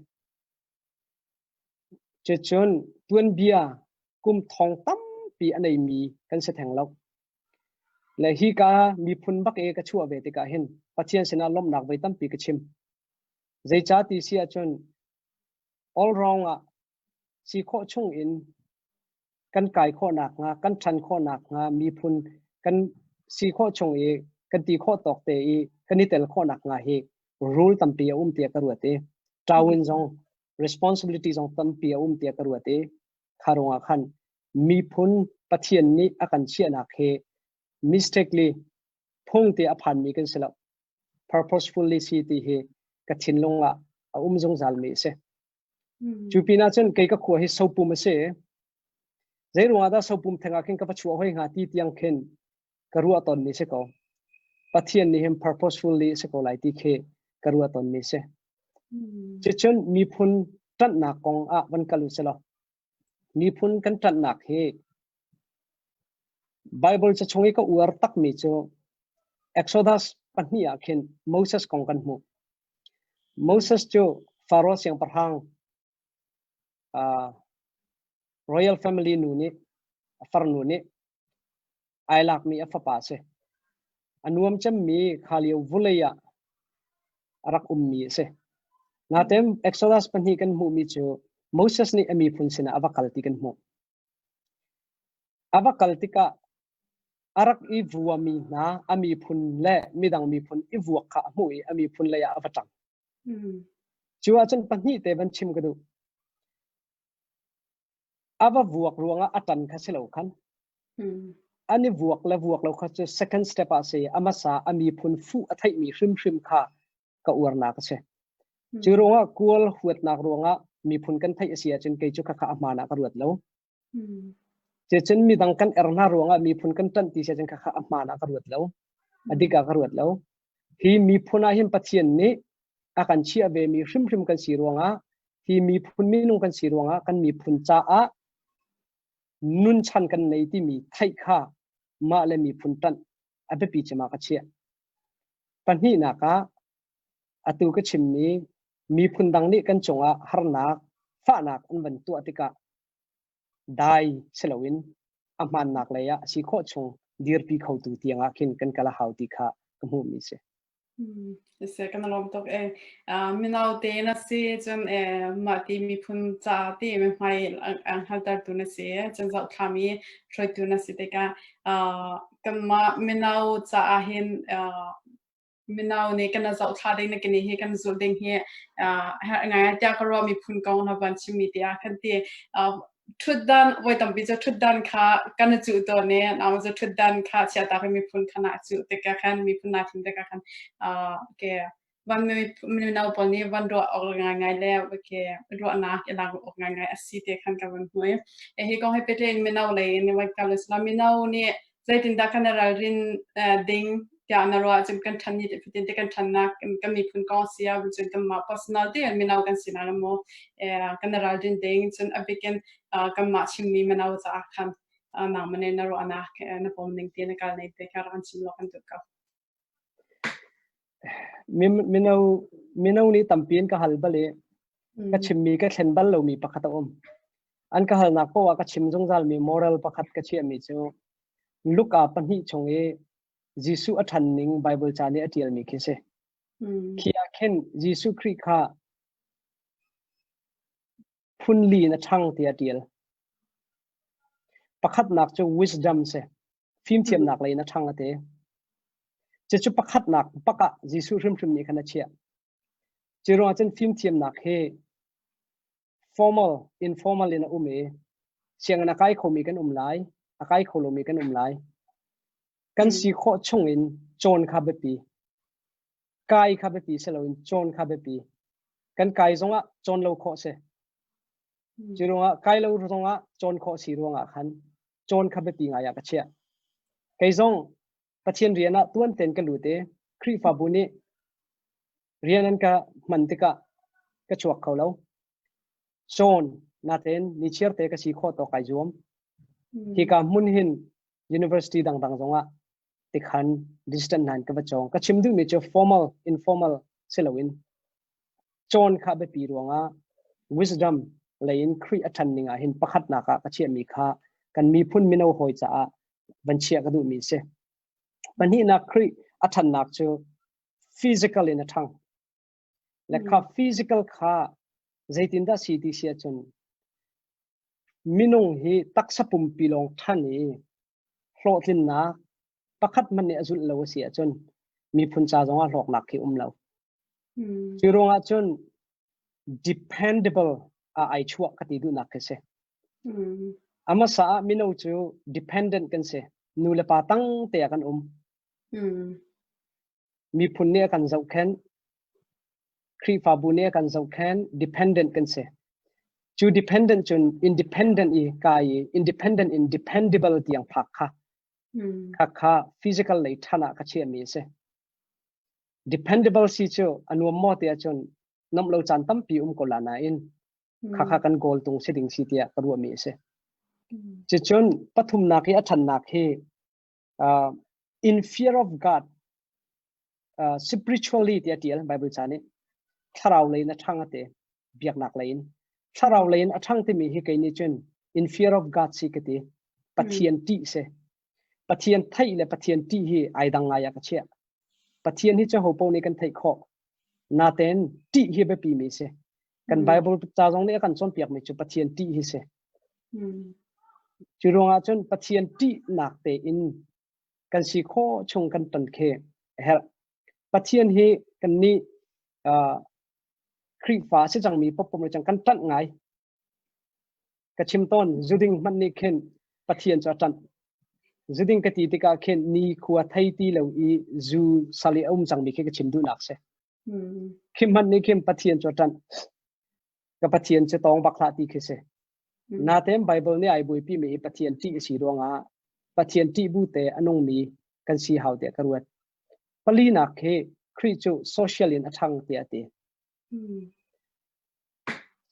Speaker 2: cucun tuanbia kum thong tampi a neimi kan si theng lo. Le hi ka miphun bak i ka chuah ve tikah hin Pathian sinah lawmhnak voi tampi ka chim. Zeicah ti si ahcun all round ah si khawh chung in kan kai khawh nakhnga, kan ṭhan khawh nakhnga miphun kan si khawh chung i kan ti khawh tawk te i kan i tel khawh nakhnga hi rule tampi a um tiah ka ruat i ṭawin zong responsibility zong tampi a um tiah ka ruat i kha ruangah khan miphun Pathian nih a kan chiahnak hi mistakenly phung te a phanmi kan si lo. Purposefully si ti hi ka thinlung ah a um zungzal mi a si. Cu pinah cun kei ka khua hi sopum a si. Zei ruangah dah sopum theng ah khin ka va chuah hoi hnga ti tiang khin ka ruah tawnmi si ko. Pathian nih hin purposefully a si ko lai ti khi ka ruah tawnmi si. Cucun miphun ṭanhnak kong ah van kal u sih law miphun kan ṭanhnak hi Bible ca chung i ka uar takmi cu Exodus pahnih ah khin Moses kong kan hmuh. Moses cu Faro siangpahrang royal family nu nih a farnu nih ai lakmi a fapa a si. A nuam cemmi kha lio vulei ah a rak ummi a si. Nain Exodus pahnih kan hmuhmi cu Moses nih a miphun sinah a va kal ti kan hmuh. A va kal tikah a rak i vuami hna a miphun le midang miphun i vuak kha a hmuh i a miphun lei ah a va ṭang. Cu ahcun pahnih te van chim ka duh. A va vuak ruangah a ṭan kha si lo khan. An i vuak le vuak lo kha cu second step ah si a hmasa a miphun fuh a theihmi hrimhrim kha ka uarnak a si. Cu ruangah kual huatnak ruangah miphun kan theih a si ahcun kei cu khakha a hmaan ah ka ruat lo. Cucun midang kan er hna ruangah miphun kan ṭanh ti si ahcun khakha a hmaan ah ka ruat lo. A dik ah ka ruat lo. Hi miphun ah hin Pathian nih a kan chiah ve mi hrimhrim kan si ruangah hi miphun minung kan si ruangah kan miphun caah nunchan kan nei timi theih kha mah le miphun ṭanh a biapi cem ah ka chiah. Pahnihnak ah atu ka chimmi miphun dang nih kan cungah harnak, fahnak an van tuah tikah dai si loin a hmaannak lei ah a si khawh chung dirpi khotu tiangah khin kan kal a hau ti kha ka hmuhmi si.
Speaker 1: Siseh kan lawm tuk e. Mino te na si cun mah ti miphun ca ti mi hmai an hngaltertu na si cun zohthlami hruaitu na si tikah kanmah mino caah hin mino nih kan zohthla ding na kini hi kan zulh ding hi ngai tiah ka ruah miphun kong na van chimmi te ah khan ti Ṭhutdan voi tampi cu ṭhutdan kha kan i cuh tawn i nau cu ṭhutdan kha chiahtak i miphun kha naa cuh tikah khan miphun naa thim tikah khan ke van mino pawl nih van ruah awk ngaingai le ke ruahnak i lak awk ngaingai a si ti khan ka van hmu i hi kong he pehtlai in mino lei in van kal usila mino nih zeitindah kan i ralrin ding tiah na ruah cun kan ṭhan ni fatin te kan ṭhannak kan miphun kong si ah cun kanmah personal te mino kan sinak maw kan i ralrin ding cun a bikin kanmah chimmi mino caah khan nangmah nih na ruahnak na pom ning te na kal nei te kha rak kan chim law kan duh ko.
Speaker 2: Mino mino nih tampi in ka hal bal i ka chimmi ka thlen bal lomi pakhat a um. An ka halnak paoh ah ka chim zungzalmi moral pakhat ka chiahmi cu Luka pahnih chung i Jesuh a ṭhan ning Baibal ca nih a ṭialmi khi si. Khi ah khin Jesuh Khrih kha phunli in a ṭhang tiah a ṭial. Pakhatnak cu wisdom si. Fimthiamnak lei in a ṭhang a ti. Cucu pakhatnak bak ah Jesuh hrimhrim nih khan a chiah. Cu ruangah cun fimthiamnak hi formal, informal in a um i sianginn a kai khomi kan um lai, a kai kho lomi kan um lai. Kan si khawh chung in cawn kha biapi. Kai kha biapi si loin cawn kha biapi. Kan kai zongah cawn lo khawh si. Cu ruangah kai lo zongah cawn khawh si ruangah khan cawn kha biapi ngai ah ka chiah. Kei zong Pathian rian ah tuan ten ka lut i Khrihfabu nih rian an ka hman tikah ka chuak kho lo. Cawn natein nichiar te ka si khawh tawk ai zuam. Hika hmun hin university dangdang zongah tikhan distant nan ka va cawng. Ka chim duhmi cu formal, informal si loin cawn kha biapi ruangah wisdom lei in Khrih a ṭhan ning ah hin pakhatnak ah ka chiahmi kha kan miphun mino hawi caah van chiah ka duhmi a si. Pahnihnak Khrih a ṭhannak cu physical in a ṭhang. Le kha physical kha zeitindah si ti si ahcun minung hi taksa pumpi lawng ṭhan i hlawhtlinnak pakhat hmanh nih a zulh lo a si ahcun miphun ca zongah hlawknak khi um lo. Cu ruangah cun dependable ah ai chuah ka ti duhnak khi si. A hmasa ah mino cu dependent kan si. Nu le pa tang te ah kan um. Miphun nih a kan zohkhenh. Khrihfabu nih a kan zohkhenh. Dependent kan si. Cu dependent cun independent i kai i independent in dependable tiang phak kha kha kha physical lei ṭhan ah ka chiahmi a si. Dependable si cu a nuam maw ti ahcun nomh lo caan tampi um ko la nain khakha kan goal tung si ding si tiah ka ruahmi a si. Cucun pathumnak i a ṭhannak hi in fear of God spiritually tiah tial Bible ca nih thlarau lei in a ṭhang a ti biaknak lei in thlarau lei in a ṭhang timi hi kei nih cun in fear of God si ka ti Pathian ṭih si Pathian theih le Pathian ṭih hi ai dang ngai ah ka chiah. Pathian hi cu hopaoh nih kan theih khawh. Natein ṭih hi biapi mi si. Kan Bible ca zong nih a kan cawnpiakmi cu Pathian ṭih hi si. Cu ruangah cun Pathian ṭihnak tein kan si khawh chung kan ton khi a herh. Pathian hi kan nih Khrihfa si cangmi poppom le cang kan ṭanh ngai. Ka chim tawn zuding hmanh nih khin Pathian cu a ṭanh. Zuding ka ti tikah khin ni khua thei ti lo i zu sal i a um cangmi khi ka chim duhnak si. Khi hmanh nih khin Pathian cu a ṭanh. Ka Pathian cu tawng bak hlah ti khi si. Natein Bible nih ai buaipi mi hi Pathian ṭih a si ruangah Pathian ṭih bu te a nungmi kan si hau tiah ka ruat. Palinak khi Khrih cu social in a ṭhang tiah a ti.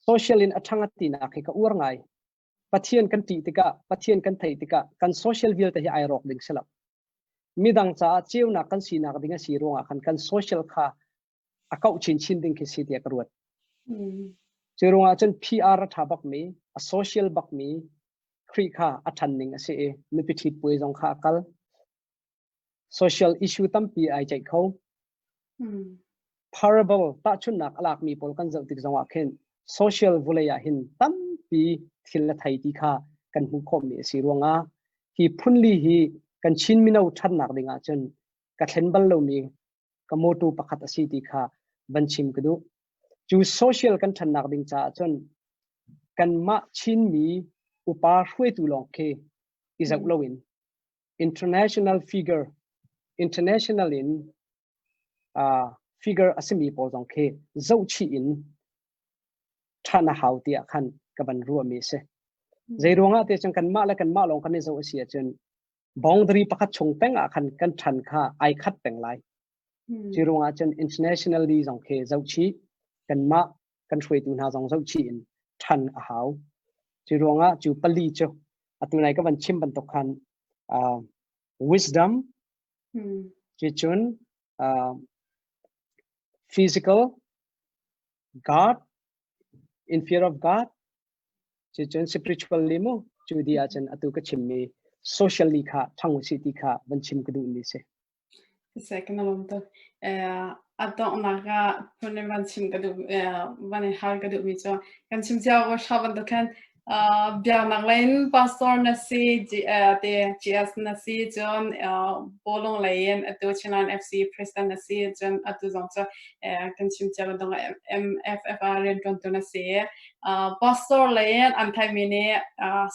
Speaker 2: Social in a ṭhang a tinak hi ka uar ngai. Pathian kan ṭih tikah, Pathian kan theih tikah kan social vialte hi ai rawk ding si lo. Midang caah ceunak kan sinak ding a si ruangah khan kan social kha a kauh chinchin ding khi si tiah ka ruat. Cu ruangah cun PR a ṭha bakmi, a social bakmi Khrih kha a ṭhan ning a si i nupi ṭhit puai zong kha a kal. Social issue tampi ai ceih kho. Parable tahchunhnak a lakmi pawl kan zoh tik zongah khin social vulei ah hin tampi thil a thei ti kha kan hmuh khawhmi a si ruangah hi phunli hi kan Chin mino ṭhatnak ding ahcun ka thlen bal lomi ka motto pakhat a si ti kha van chim ka duh. Cu social kan ṭhannak ding caah cun kanmah Chinmi upa hruaitu lawng khi i zoh loin international figure international in figure a simi pawl zong khi zohchih in ṭhan a hau tiah khan ka van ruahmi a si. Zei ruangah te cun kanmah le kanmah lawng kan i zoh a si ahcun boundary pakhat chung peng ah khan kan ṭhan kha ai khat peng lai. Cu ruangah cun internationally zong khi zohchih kanmah kan hruaitu hna zong zohchih in ṭhan a hau. Cu ruangah cu pali cu atu nai ka van chim bantuk khan wisdom cu cun physical God in fear of God cu cun spiritually mu cu di ahcun atu ka chimmi socially kha ṭhang usih ti kha van chim ka duhmi si.
Speaker 1: Siseh kan i lawm tuk. A donghnak ah phun in van chim ka duh van in hal ka duhmi cu kan chim cio ko hra bantuk khan biaknak lei in pastor na si te GS na si cun bawlung lei in atu Chinland FC president na si cun atu zong cu kan chim cia bantuk MFFR rianṭuantu na si. Pastor lei in an theihmi nih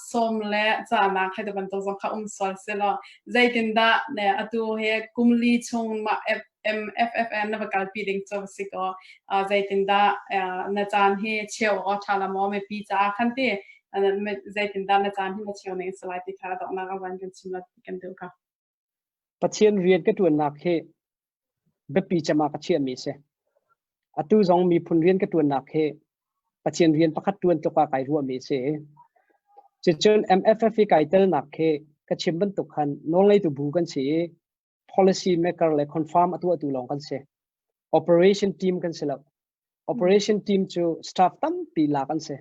Speaker 1: sawm le cahnak hei ti bantuk zong kha um sual selaw Zeitindah atu hi kum li chung mah MFFN na va kalpi ding cu va si kaw zeitindah na caan hi cheu awk a ṭha la maw mipi caah khan ti zeitindah na caan hi na cheu ning si lai ti kha donghnak a van kan chim la kan duh ka.
Speaker 2: Pathian rian ka ṭuannak hi. Biapi cem ah ka chiahmi a si. Atu zong miphun rian ka ṭuannak hi Pathian rian pakhat ṭuan tluk ah kai ruahmi a si. Cucun MFF i kai telnak khi ka chim bantuk khan nawlngeitu bu kan si i policy maker le confirm a tuahtu lawng kan si. Operation team kan si lo. Operation team cu staff tampi lak an si.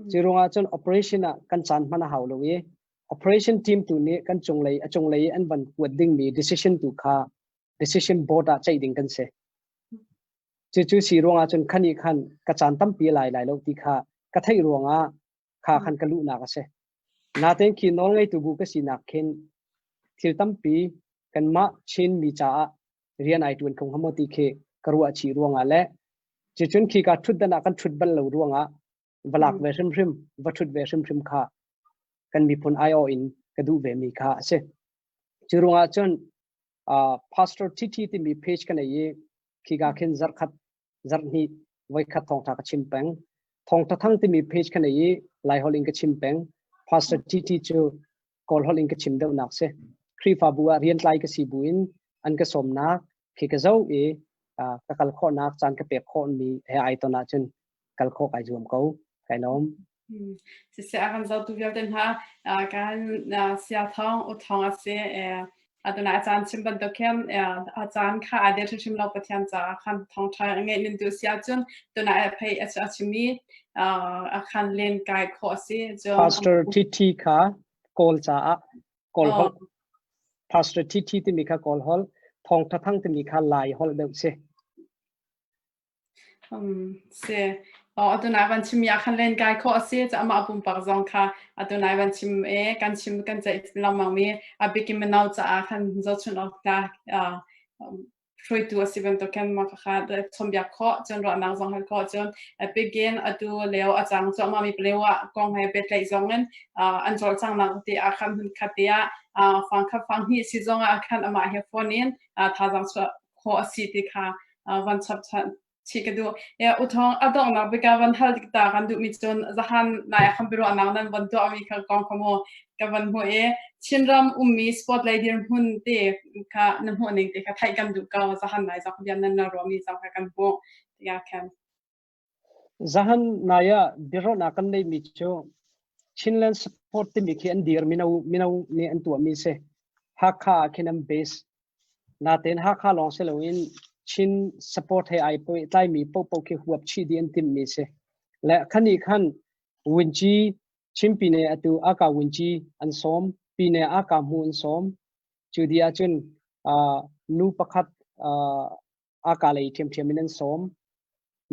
Speaker 2: Cu ruangah cun operation ah kan caan hman a hau lo i operation team tu nih kan cunglei a cunglei i an van kuat dingmi decision tu kha decision board ah ceih ding kan si. Cucu si ruangah cun khan i khan ka caan tampi lai lai lo ti kha ka theih ruangah kha khan ka luhnak a si. Natein khi nawlngeitu bu ka sinak khin thil tampi kanmah Chin mi caah rian ai ṭuan kho hnga maw ti khi ka ruah chih ruangah le cucun khi ka ṭhutdan ah kan ṭhut bal lo ruangah va lak ve hrimhrim va ṭhut ve hrimhrim kha kan miphun aiawh in ka duh ve mi kha a si. Cu ruangah cun Pastor TT timi page ka nei i khika khin zarkhat zarhhnih voikhat thawngṭha ka chim peng. Thawngṭha thang timi page ka nei i Laiholh in ka chim peng. Pastor TT cu Kawl holh in ka chim deuhnak si. Khrihfabu ah riantlai ka si buin an ka sawmnak khi ka zoh i ka kal khawhnak caan ka pek khawhmi he ai ton ahcun kal khawh kai zuam ko. Kai lawm.
Speaker 1: Siseh a kan zohtu vialte hna kan sia thawng u thawng a si atuna a caan chim bantuk khin a caan kha a der hrimhrim lo Pathian caah khan thawngṭha ngeih nan duh si ahcun tuna a phei a chimmi a khan len kai khawh a si.
Speaker 2: Pastor TT kha Kawl caah Kawl holh Pastor TT timi kha Kawl holh Thawngṭha Thang timi kha Lai holh deuh si.
Speaker 1: Si. Atu nai van chim mi ah khan len kai khawh a si. Ca amah pumpak zong kha atu nai van chim e kan chim kan ceih lengmang mi a bikin mino caah khan zohchunh awk tlak hruaitu a si bantuk khan mah kha chawnhbiak khawh cun ruahnak zong hal khawh cun begin atu leo a cang cuahmah mi paleo ah kong he pehtlaih zong in an cawlcanghnak te ah khan hmun khat te ah fang khat fang hnih si zong ah khan amah he phone in thazaang chuah khawh a si ti kha van chap chih ka duh. U Thawng, a donghnak bika van hal ta kan duhmi cun zahan nai ah khan biaruahnak nan von tuahmi kha kong kha mu ka van hmuh i Chinram ummi sport lei dirhmun te kha na hmuh ning te kha theih kan duh ko zahan nai zong bian nan na ruahmi zong kha kan hmuh tiah khan.
Speaker 2: Zahan nai ah biaruahnak kan neihmi cu Chinland Sport timi khi an dir mino mino nih an tuahmi si. Hakha ah khin an base Natein Hakha lawng si loin Chin support he ai tlaimi paohpaoh khi huap chih dih an timhmi si. Le khanih khan Wunci Chin pine atu aka Wunci an sawm, pine aka hmu an sawm. Cu dih ahcun nu pakhat aka lei ṭhiamṭhiam in an sawm.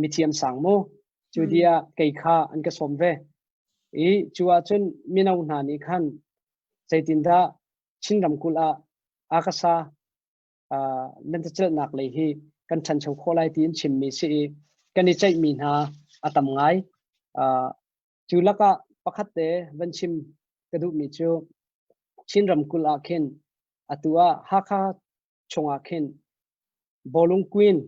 Speaker 2: Mithiam sang mu. Cu dih ah kei kha an ka sawm ve. I cu ahcun mino hna nih khan zeitindah Chin ramkulh ah akasa lentecelhnak lei hi kan ṭhancho khawh lai tiin chimmi si i kan i ceihmi hna a tam ngai. Cu lakah pakhat te van chim ka duhmi cu Chin ramkulh ah khin atu ah Hakha chungah khin bawlung queen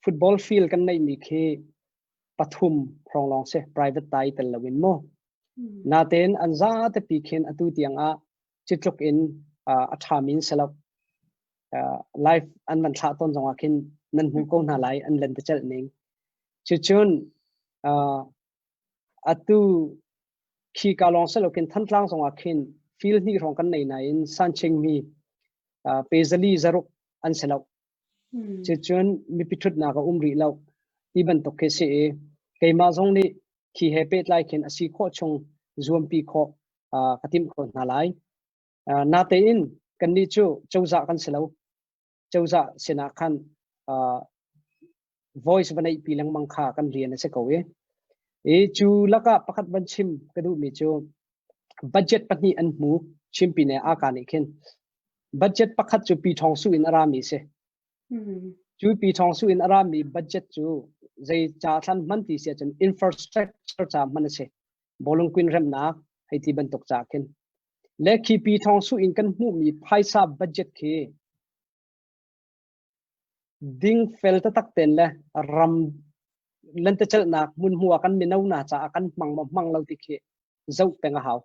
Speaker 2: football field kan neihmi khi pathum hrawng lawng si private ta i tel loin mu. Natein an zate pi khin atu tiang ah citluk in a ṭhami in si lo. Live an van thlah tawn zongah khin nan hmu ko hna lai an lentecelh ning. Cucun atu khi ka lawng si lo khin Thantlang zongah khin field hnih hrawng kan nei nain sanchingmi pezali zaruk an si lo. Cucun mipi ṭhutnak a um rih lo ti bantuk khi si i keimah zong nih khi he pehtlai khin a si khawh chung zuampi khawh ka timh ko hna lai. Natein kannih cu cozah kan si lo. Cozah sinah khan voice va neihpi lengmang kha kan rian a si ko i. I cu lakah pakhat van chim ka duhmi cu budget pahnih an hmu Chinpi ne aka nih khin. Budget pakhat cu Pi Thawng Su in a rami si. Cu Pi Thawng Su in a rami budget cu zei ca thlan hman ti si ahcun infrastructure ca hman a si. Bawlung queen remnak hei ti bantuk ca khin. Le khi Pi Thawng Su in kan hmuhmi phaisa budget khi Dingfel taktak tein le ram lentecelhnak hmunhma kan mino hna caah kan hmang maw hmang lo ti khi zoh peng a hau.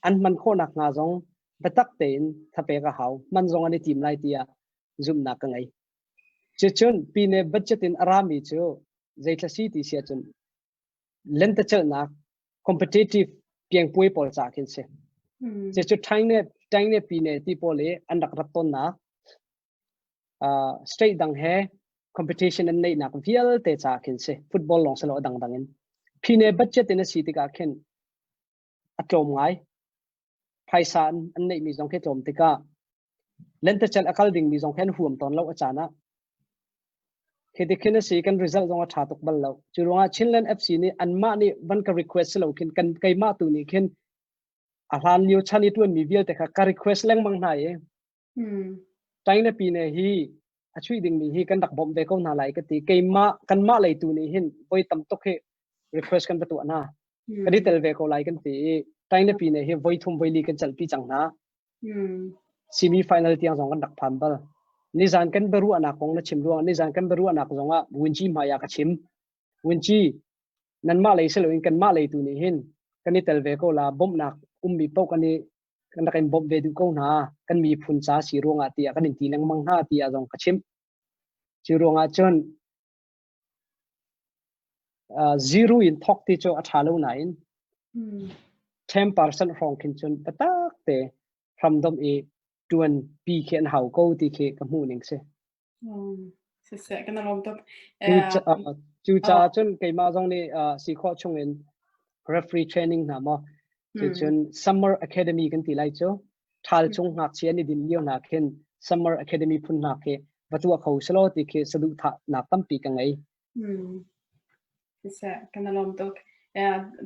Speaker 2: An hman khawhnak hnga zong biatak tein thapek a hau. Hman zong an i tim lai tiah. zumhnak ka ngei. Cucun pine budget in a rami cu zeithla si ti si ahcun lentecelhnak competitive piangpuai pawl ca khin si. Cucu Thaine Thaine pine ti pawl i an rak rat tawnnak state dang he competition an neihnak vialte ca khin si. Football lawng si lo a dangdang in. Phine budget in a si tikah khin a tlawm ngai. Phaisa an neihmi zong khi tlawm tikah lentecelh a kal dingmi zong khi an huam tawn lo a caan ah. Khi ti khin a si kan result zong a ṭha tuk bal lo. Cu ruangah Chinland FC nih anmah nih van ka request si lo khin kan keimah tu nih khin a hlan lio chan i ṭuanmi vialte kha ka request lengmang hna i Taing le pine hi a chuih dingmi hi kan rak bawmh ve ko hna lai ka ti. Keimah kanmah lei tu nih hin voi tam tuk hi request kan va tuah hna. Kan i tel ve ko lai kan ti i Taing le pine hi voi thum voi li kan celhpi cang hna. Semi final tiang zong kan rak phan bal. Nizan kan biaruahnak kong na chim ruang nizan kan biaruahnak zong ah Wunci hmai ah ka chim. Wunci nanmah lei si loin kanmah lei tu nih hin kan i tel ve ko la bawmhnak ummi paoh kan i kan rak in bawmh ve duh ko hna kan miphun ca si ruangah tiah kan in ti lengmang hna tiah zong ka chimh. Cu ruangah cun zero in thawk ti cu a ṭha lo nain 10% hrawng khin cun biatak te hramdomh i ṭuan pi khi an hau ko ti khi ka hmuh ning si.
Speaker 1: Siseh kan i lawm tuk.
Speaker 2: Cu caah cun keimah zong nih si khawh chung in referee training hna maw cucun summer academy kan ti lai cu ṭhal chung ngakchia ni din lio hna khin summer academy phun hna khi va tuah kho selaw ti khi saduhthahnak tampi ka ngei.
Speaker 1: Siseh kan i lawm tuk.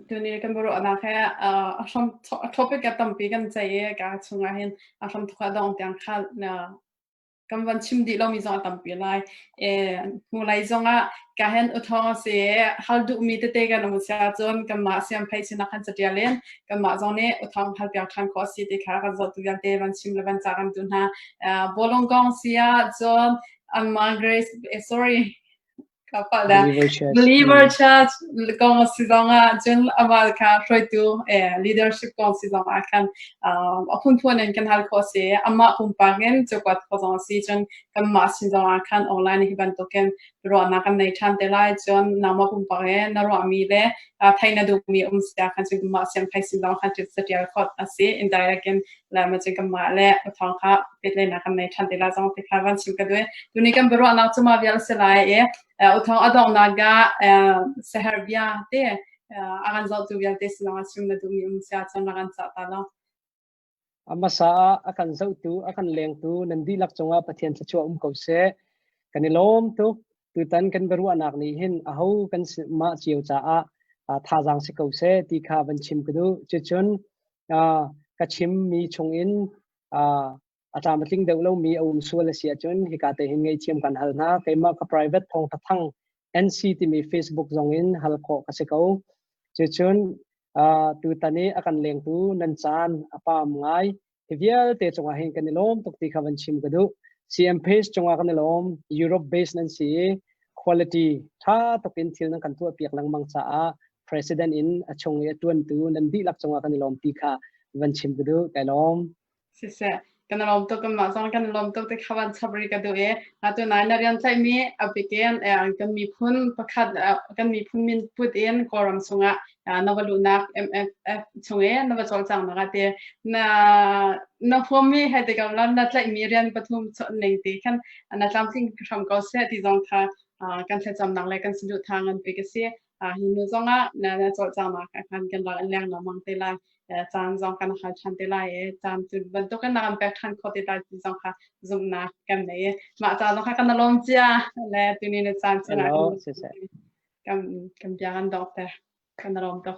Speaker 1: Tuni kan biaruahnak he a hram topic a tampi kan ceih i ka chungah hin a hram thok a dong tiang kha kan van chim dih lomi zong a tampi lai. Hnulei zongah ka hen uthawng a si i hal duhmi tete kan um si ahcun kanmah siamphei sinak kan catial in kanmah zong nih uthawng hal piak ṭhan khawh a si ti kha kan zohtu vialte van chim le van ca kan duh hna. Bawlung kong si ahcun anmah Grace, sorry,
Speaker 2: Believer Church.
Speaker 1: Believer Church kong si zongah cun amah kha hruaitu leadership kong si zongah khan a phunphun in kan hal khawh si. Amah pumpak in cukuat khawh zong a si. Cun kanmah sin zongah khan online hi bantukin ruahnak kan nei ṭhan te lai. Cun nangmah pumpak he na ruahmi le thei na duhmi um si ah khan cun kanmah siangphei sin zong khan catial khawh a si. Indirect in le ma cun kanmah le thawng kha pehtlaihnak kan nei ṭhan te lai zong ti kha van chim ka duh. Tuni kan biaruahnak cu mah vial a si lai i uthawng a donghnak ah seher bia te a kan zohtu vialte sinah chim na duhmi um sia cun rak kan cah ta lo.
Speaker 2: A hmasa ah a kan zohtu, a kan lengtu nan dihlak cungah Pathian thluachuah um ko seh. Kan i lawm tuk. Tutan kan biaruahnak nih hin aho kan mah cio caah thazaang si ko seh ti kha van chim ka duh. Cucun ka chimmi chungin a tlam a tling deuh lomi a um sual a si ahcun hika te hin ngaihthiam kan hal hna. Keimah ka private thawng thang NC timi Facebook zong in hal khawh ka si ko. Cucun tutan i a kan lengtu nan caan a paam ngai. Hi vialte cungah hin kan i lawm tuk ti kha van chim ka duh. CM Page cungah kan i lawm. Europe base nan si i quality tha tuk in thil nan kan tuah piak lengmang caah president in a chung i a tuantu nan dihlak cungah kan i lawm ti kha van chim ka duh. Kai lawm.
Speaker 1: Siseh, kan i lawm tuk kanmah zong kan i lawm tuk ti kha van chap rih ka duh i atu nai na rian tlaihmi a bikin kan miphun pakhat kan miphun min put in Kawlram chungah na va luhnak MFF chung i na va cawlcanghnak ah ti na na huammi hei ti ko la na tlaihmi rian pathum ning ti khan na tlamtling hram ko seh ti zong kha kan thlacamnak le kan saduhthah nganpi ka si. Hi nu zongah na na cawlcanghnak ah khan kan rak in leng lengmang te lai. Caan zong kan hal ṭhan te lai i caan cu bantukin na kan pek ṭhan khawh te lai ti zong kha zumhnak kan nei i mah ca zong kha kan lawm cia le tuni na caan sinah kan kan bia kan dawk te kan lawm tuk.